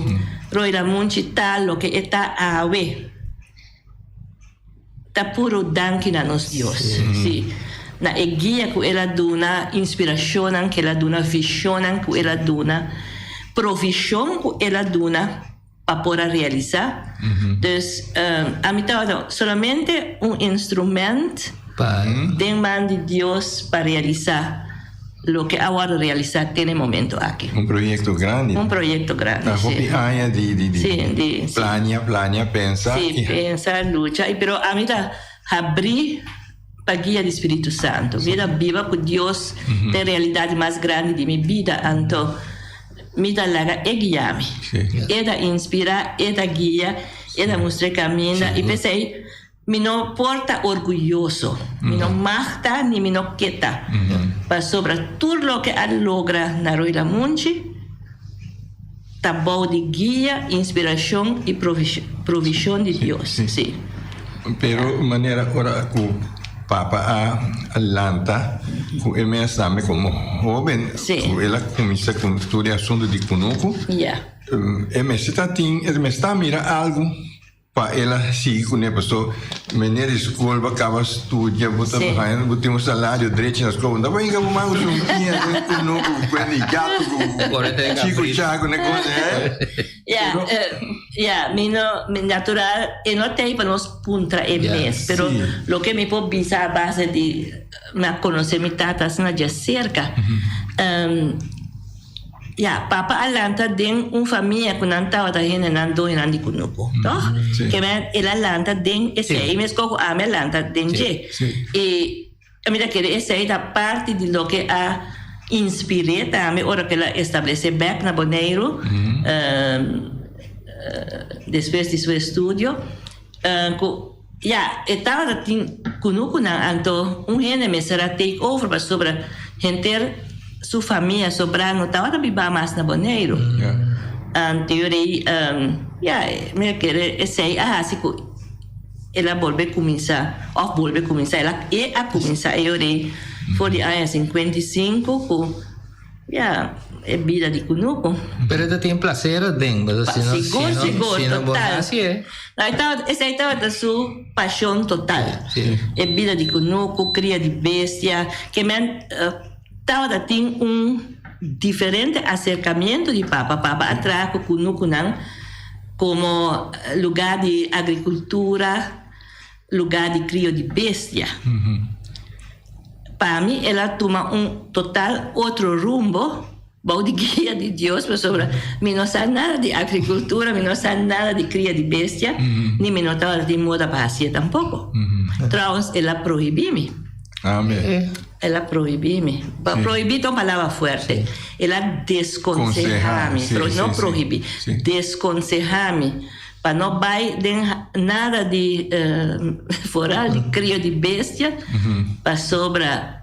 Roy Lamunchi ta loke e ta awe. Ta puro danki na nos Dios, sí, na e guia ku El a duna, inspirashonnan ku El a duna, vishonnan ku El a duna, provishon ku El a duna pa por a realisá. Dus, ami tabata solamente un instrument den man di Dios pa realisá loke a wòrdu realisá te na e momento aki. Un proyekto grandi. Un proyekto grandi, Ta sí. hopi aña di di di Sí, di, sí. plania, plania, pensa Sí, i. pensa, lucha, i pero ami ta habrí pa guia di Spiritu Santu. Mi ta biba ku Dios ta e realidat mas grandi di mi bida, anto mi ta laga E guia mi. Sí. E ta inspirá, E ta guia, E ta mustra e kaminda, i p'esei Mi no por ta orguyoso, mi no mag ta ni mi no ke ta, pasobra tur loke a logra na Rooi Lamunchi ta bou di guia, inspirashon i provishon di Dios. Sí. Pero manera ora ku Papa a lanta ku e mes tambe komo hoben ku el a kuminsá ku tur e asuntu di kunuku, e mester ta tin, e mester ta mira algu. Pa el a sigui kuné paso meneer di skol bo a kaba studia bo ta haña bo tin un salario drechi na skol bo no ta brinka bo man ku sunkia den kunuku ku kuenta di gato ku chiku chaku ne kos eh. Ya ya mi no mi natural e no ta ei pa nos puntra e mes pero loke mi por bisa a base di mi a konosé mi tata asina djaserka. Ya, papa a lanta den un famia ku nan tabata hendenan doñonan di kunuku, tòg? Ke men el a lanta den esei, meskos ku ami a lanta den dje. I mi ta kere esei ta parti di loke a inspir'é tambe ora ku el a establesé bèk na Boneiru despues di su estudio, ku ya, e tabata tin kunukunan, anto un hende mester a take over pasobra henter su famia sobrá no tabata biba mas na Boneiru. Anto yo rei, ya, mi a kere esei a hasi ku el a bolbe kuminsá, òf bolbe kuminsá, el a, e a kuminsá e yo rei for di aña 55 ku. Ya, e bida di kunuku. Pero e ta tin placer aden, pasobra si no, Sigur, si no, sigur, si no bo total. hasi e. No, e tabata, esei tabata su pasion total. Sí. E bida di kunuku, kria di bestia, ke men tabata tin un diferente aserkamiento di papa. Papa a traha ku kunukunan komo lugar di agrikultura, Lugá di krio di bestia. Pa mi el a tuma un total otro rumbo. Bou di guia di Dios pasobra mi no sa nada di agricultura, mi no sa nada di cria di bestia, ni mi no tabata tin moda pa hacié tampoco. Trouwens, el a prohibí mi. Amen. El a prohibí mi. Pa prohibí ta un palabra fuerte. El a desconsehá mi, Sí, no sí, sí. prohibí, Sí. desconsehá mi pa no bai den nada di foral di crio di bestia pasobra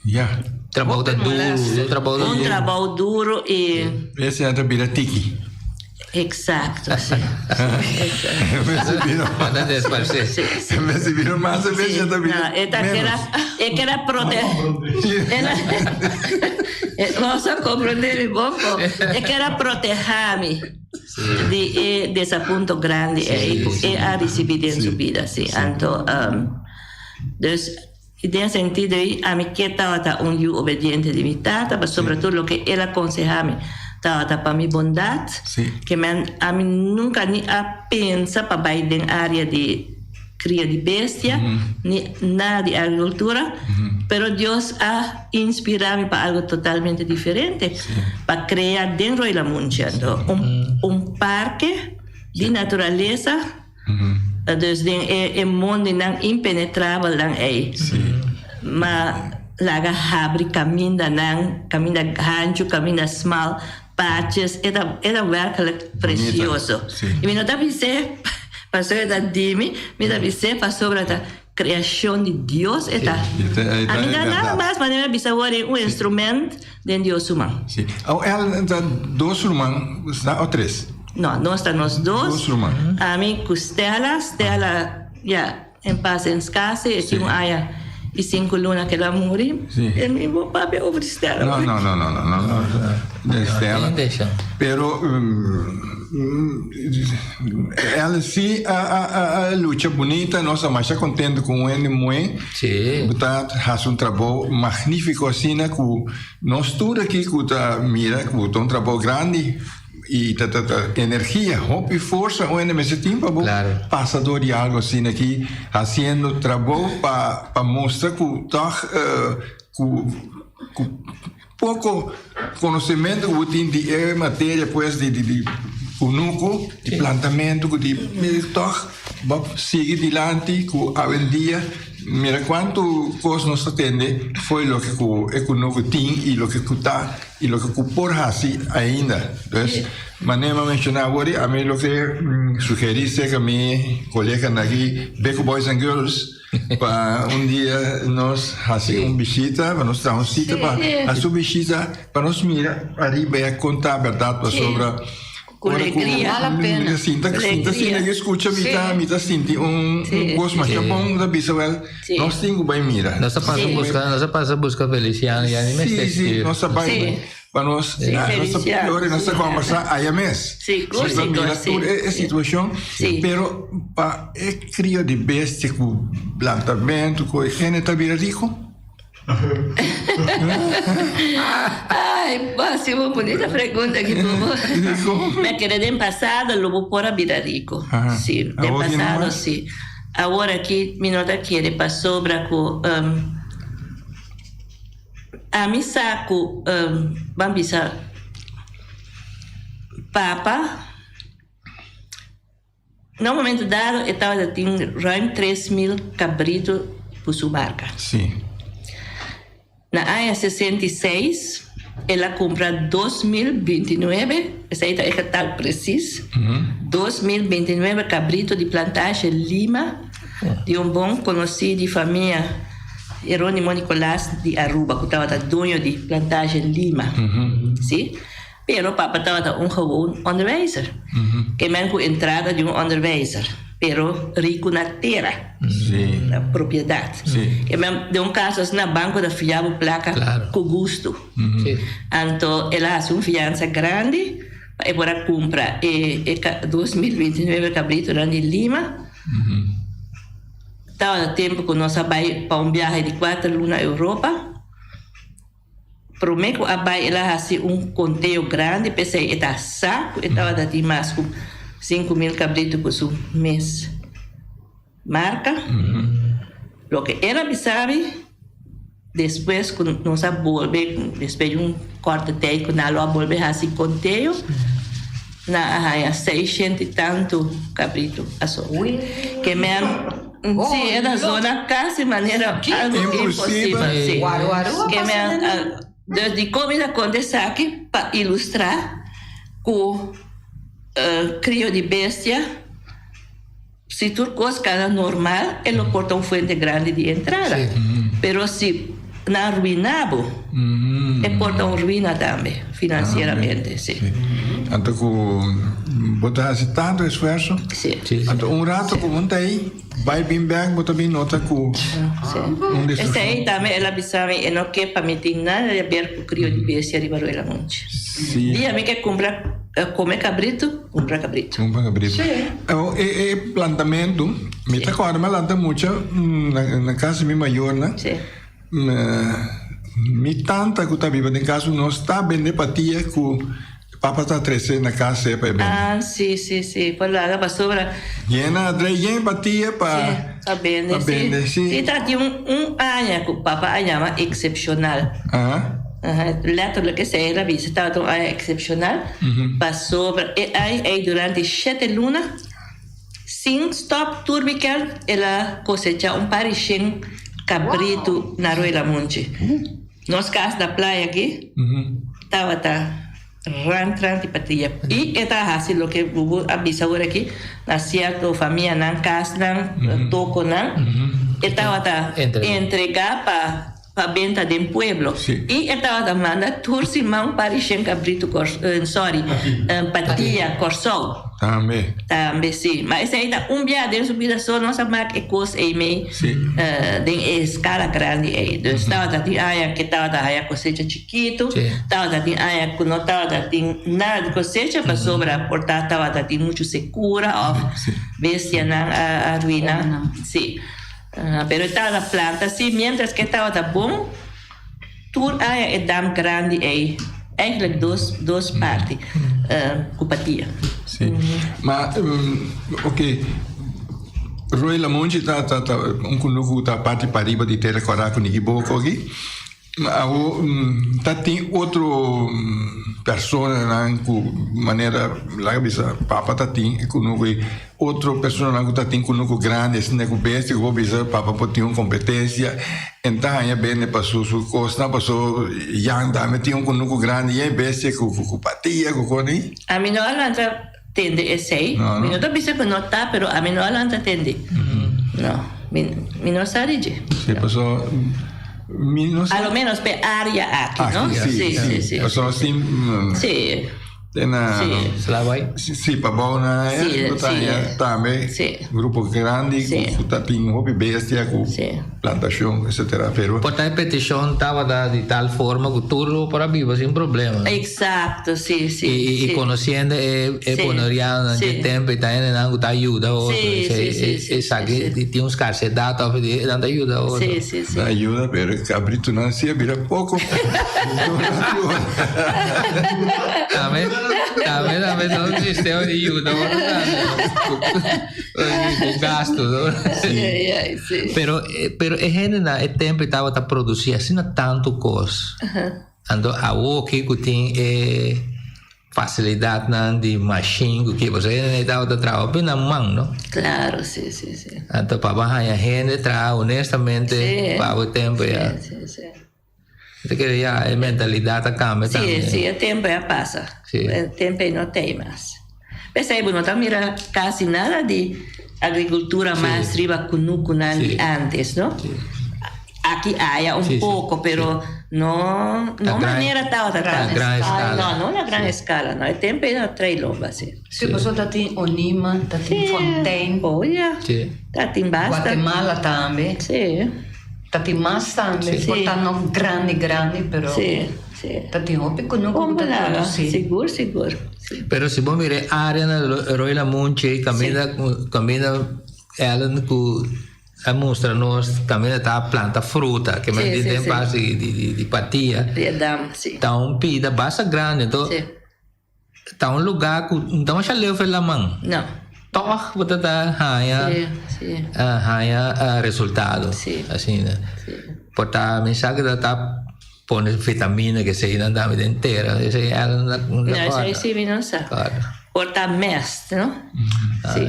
Ya. Trabou ta Hopi duro, molester. trabou ta Un duro. trabou duro y. Ese a ta bira tiki. Exacto, sí. En vez di bira Manda desparcé. Sí, sí. En vez di bira mas, en vez Sí, ya ta bira no, e ta menos. kera, e kera prote. Ela, vamos a comprender un poco. E kera proteha mi di e desapunto grandi ei ku e a ricibi den su bida, sí. Anto, dus I den sentido ei, ami ke tabata un yu obediente di mi tata, pasobra tur loke el a konsehá mi tabata pa mi bondat, ke men ami nunka ni a pensa pa bai den área di kria di bestia, ni nada di agrikultura, pero Dios a inspirá mi pa algu totalmente diferente, pa krea den Rooi Lamunchi anto un un parke di naturalesa. Dus den e e mondinan impenetrabelnan ei. Ma laga habri kamindanan, kaminda hanchu, kaminda smal, paches, e ta e ta werkelijk precioso. I mi no ta bis'é pasobra e ta di mi, mi ta bis'é pasobra ta creacion di Dios e ta. Ami ta nada mas manera bisa awor e un instrument den Dios su man. Sí. Awo el ta dos ruman o tres? No, nos ta nos dos. Dos ruman. Ami ku Stella. Stella ya en pas descanse, e tin un aña i sinku luna ku el a muri. Sí. E mi bo papia over di Stella. No, no, no, no, no, no, no. De Stella. Pero el sí a, a, a, a lucha bunita, nos ta masha contento cu un hende muhe. Sí. Bo ta haci un trabou magnifico asina cu nos tur aki cu ta mira cu ta un trabou grandi y ta ta ta energia, hopi forsa un hende mester tin pa bo Claro. pasa door di algo asina aki haciendo trabou pa pa mustra cu toch cu cu Poko konosementu ku bo tin di e materia pues di di di kunuku, di plantamentu ku di tòg bo sigui dilanti ku awendia mira kuantu kos nos ta tende fo'i loke ku e kunuku tin i loke ku ta i loke ku por hasi ainda. Dus manera mi a menshoná awor ami loke sugerí serka mi koleganan aki Beko Boys and Girls. Pa un dia nos hasi un bishita, pa nos traha un sita pa hasi un bishita, pa nos mira ariba i a konta bèrdat pasobra Ku alegria. Ora ku mi ta sinta, sinta asina ku skucha mi ta mi ta sinti un kos masha bon, mi ta bisa wèl nos tin ku bai mira. Nos ta pasa buska, nos ta pasa buska Feliciano ya ni mester Sí, sí, nos ta bai. Pa nos, nos ta pior y nos ta conversa aya mes. Sí, Nos ta mira tur e situacion, pero pa e crio di bestia cu plantamento cu hende ta bira rico? Ay, bo haci un bunita pregunta aki, Bobo. Mi a kere den pasado lo bo por a bira rico. Sí, den pasado sí. Awor aki mi no ta kere pasobra cu. Ami sa ku ban bisa papa na un momento dado e tabata tin ruim 3000 kabritu ku su barka. Sí. Na aña 66 el a kumpra 2029, esei ta e getal presis, 2029 kabritu di plantashe Lima di un bon konosí di famia. Jeronimo Nicolas di Aruba cu tabata duño di plantage Lima, si. Pero papa tabata un gewoon onderwijzer. Ke men cu entrada di un onderwijzer, pero ricu na tera, na propiedad. Ke men den un caso asina banco ta fia bo placa cu gusto. Anto el a haci un fianza grandi pa e por a cumpra e 2029 cabritonan di Lima. Tabata tempu ku nos a bai pa un biahe di kuater luna Europa. Promé ku a bai el a hasi un konteo grandi, p'esei e ta sa ku e tabata tin mas ku 5000 kabritu ku su mes marka. Loke el a bisa mi. Despues ku nos a bolbe, despues di un kòrte tei ku nan lo a bolbe hasi konteo, nan a haña seishent i tantu kabritu a sobra. Ke men, si, e ta zona kasi manera algu imposibel, si. Ke men, dus dikon mi ta konta esaki? Pa ilustrá ku krio di bestia. Si tur kos kana normal, e lo por ta un fuente grandi di entrada. Pero si nan ruiná bo, e por ta un ruina tambe, finansieramente. Sí. Anto ku bo ta hasi tantu esfuerso, anto un rato ku bo ta ei, bai bin bèk, bo ta bin nota ku un destrukshon. Esei tambe el a bisa mi, e no ke pa mi tin nada di aber ku krio di bestia riba Ruela Monchi. Dia mi ke kumpra kome kabritu. Cumpra cabrito. Cumpra cabrito. Sí. Oh, e, e plantamentu, mi ta acorda mi a lanta mucha na, na casa di mi mayornan. Sí. Mi tanta cu ta biba den casa cu nos ta bende patia cu papa ta trece na casa e pa e bende. Ah, sí, sí, sí. Por laga pasobra. Yena a trae yen patia pa. Sí, pa bende, pa bende, sí. Sí, ta tin un, un aña cu papa a yama excepcional. Aha. Letterlijk esei el a bisa, tabata un aña excepcional, pasobra e aña ei durante shete luna, sin stop tur weekend el a cosecha un par di shen cabritu na Rooi Lamunchi. Nos cas na playa aki tabata ran tran di patria y e ta haci loke Bubu a bisa awor aki, na cierto famianan, casnan, toconan, e tabata entrega pa. Pa benta den pueblo. I e tabata manda tur siman pa rishen kabritu sorry, patia Kòrsou. Tambe. Tambe, si. Ma esei ta un bia den su bida so nos a mak e kos ei mei den e eskala grandi ei. Dus tabata tin aña ke tabata haya kosecha chikitu, tabata tin aña ku no tabata tin nada di kosecha pasobra por ta tabata tin muchu sekura òf bestianan a ruina. Si. Pero e tabata planta si, mientras ke tabata bon, tur aña e dam grandi ei, eigenlijk dos, dos parti, ku patia. Si, ma ok, Rooi Lamonchi ta ta ta un kunuku ta parti pariba di Tera Kòrá ku Nikiboko aki. Awo ta tin otro personanan ku manera laga bisa papa ta tin e kunuku ei otro personanan ku ta tin kunuku grandi asina ku bestia ku bo bisa papa por tin un kompetensia en ta haña bende pa su su kosnan paso Jan tambe tin un kunuku grandi yen bestia ku ku patia ku kos ei. Ami no a lanta tende esei mi no ta bisa ku no ta pero ami no a lanta tende no mi no sa di dje. Si paso. Mi no sa. A lo menos p'e área aki, no? Aki, sí, sí. Sí, Pasobra sí. sin, Sí. te na, Sí. Slawai. Sí, pa bou na Sí, bo ta sí. haña tambe Sí. grupo grandi Sí. ku ta tin hopi bestia ku Sí. plantashon etcetera pero Por ta e petishon tabata di tal forma ku tur lo por a biba sin problema. Exacto, sí, sí, I, i, i sí. konosiendo e, e Sí. bonerianonan Sí. dje tempo i ta hendenan ku ta yuda otro. Sí, Esei, sí, sí, sí, esaki sí, sí. tin un skarsedat òf di nan ta yuda otro. Sí, sí, sí. Ta yuda pero e kabritunan si a bira poko. Tambe, tambe, tambe ta un sistema di yuda otro tambe. Ku gasto, no? Sí. Ai, ai, sí. Pero, pero e hendenan e tempo tabata produsi asina tantu kos. Anto awoki ku tin e Facilidadnan di machine cu kico pasobra hende tabata traha hopi na man no. Claro, si, si, si. Anto pa bo haya hende traha honestamente Sí. pa bo tempo ya. Sí, sí, sí. Mi ta kere ya e mentalidad a cambia Sí, tambe. sí, e tempo ya pasa. Sí. E tempo ei no t'ei mas. P'esei bo no ta mira casi nada di agricultura mas riba cunucunan di Sí. antes, no? Sí. Aki aya un Sí, sí, poco, pero no, no A gran- manera tabata a tan. gran escala. No, no na gran Sí. escala, no. E tempo ei no trae lomba, sí. Sí, pasobra ta tin Onima, ta tin Fontein, Oh, ya. Sí. Ta tin basta. Guatemala tambe. Sí. Ta tin mas tambe. Sí. Por ta no grandi grandi, pero Sí, sí. ta tin hopi ku no Bon ku ta palabra. produsí. Sigur, sigur. Sí. Pero si bo mira e área na Rooi Lamunchi, kaminda, kaminda Ellen ku A mustra nos kaminda ta planta fruta, ke men di den pas di di patia. Di e dam, si. Ta un pida basta grandi, enton Si. ta un lugar ku no ta masha leu for laman. No. Tòg bo ta ta haña haña resultado. Asina. Por ta mi sa ku ta ta pone vitamina ke esei nan tambe den tera. Esei Ellen no No, esei si mi no sa. Por ta mest, no? Si.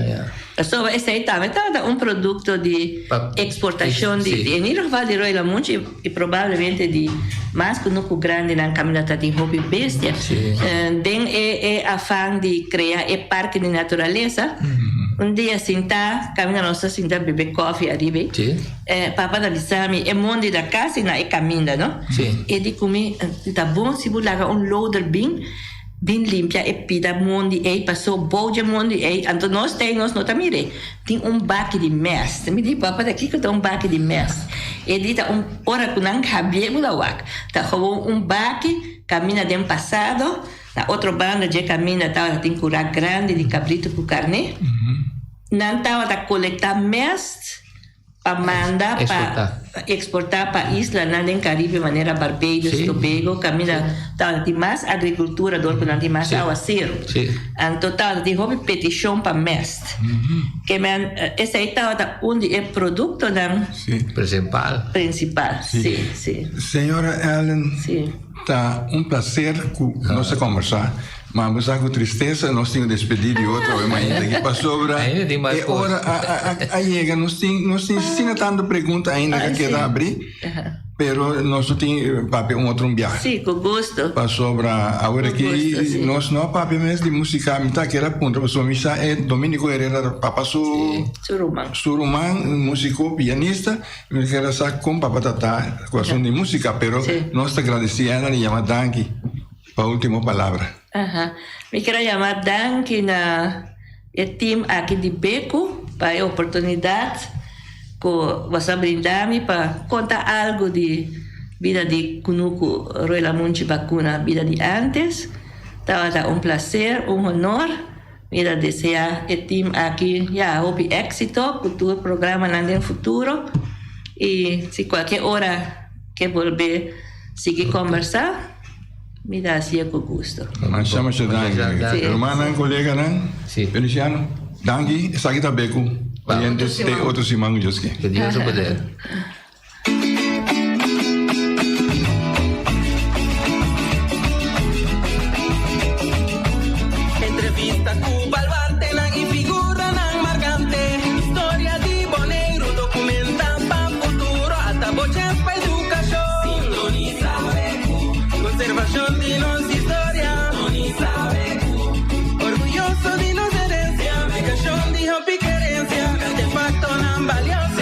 Pasobra esei tambe tabata un produkto di eksportashon di en ieder geval di Rooi Lamunchi i probablemente di mas kunuku grandinan kaminda ta tin hopi bestia. Den e afan di krea e parke di naturalesa, un dia sinta kaminda nos ta sinta bebe kòfi ariba ei, papa ta bisa mi e mondi ta kasi na e kaminda, no? E di ku mi, Ta bon si bo laga un loader bin. Bin limpia e pida mondi ei, paso bou dje mondi ei, anto nos tei nos no ta mir'é. Tin un baki di mest. Mi di, Papa, ta kiko ta un baki di mest? E di, Ta un ora ku nan habié bo ta wak. Ta gewoon un baki kaminda den pasado, na otro banda dje kaminda tabata tin kurá grandi di kabritu ku karné. Nan tabata kolektá mest. Pa manda pa exporta pa islanan den Caribe manera Barbados, Tobago caminda tabata tin mas agricultura dor cu nan tin mas awaceru. Anto tabata tin hopi peticion pa mest. Ke men esey tabata un di e productonan principal. Señora Ellen, ta un placer cu nos a conversa. Ma bo sa ku tristesa nos tin ku despedí di otro awe mainta aki pasobra e ora a yega. Nos tin nos tin asina tantu pregunta ainda ku a keda abrí, pero nos lo tin papia un otro un biaha. Sí, ku gusto. Pasobra awor aki nos no a papia mes di músika. Mi ta kere a puntra pasobra mi sa e Dominico Herrera papa su su ruman músiko pianista. Mi kere a sa kon papa ta ta ku asuntu di músika, pero nos ta gradesí Ena di yama danki. Pa ultimo palabra. Aha. Mi kier a yama danki na e team aki di Beku pa e oportunidat ku boso a brinda mi pa konta algu di bida di kunuku Roy Lamunchi Bakuna, bida di antes. Tabata un plaser, un honor. Mi ta desea e team aki ya hopi éksito ku tur programanan den futuro i si kualke ora ke bolbe sigui kombersá. Mi ta hacié cu gusto. Masha masha danki. Rumannan, coleganan, Feliciano, danki. Esaki ta be cu oyentes te otro siman cu Dios ke. Cu Dios su poder. Entrevista cu baluartenan y figuranan marcante. Historia di Boneiru documenta pa futuro. Ata bo chens pa educacion. Sintonisa Conservacion di nos historia. Orguyoso di nos herencia. Aplicacion di hopi kerencia. Artefactonan valioso.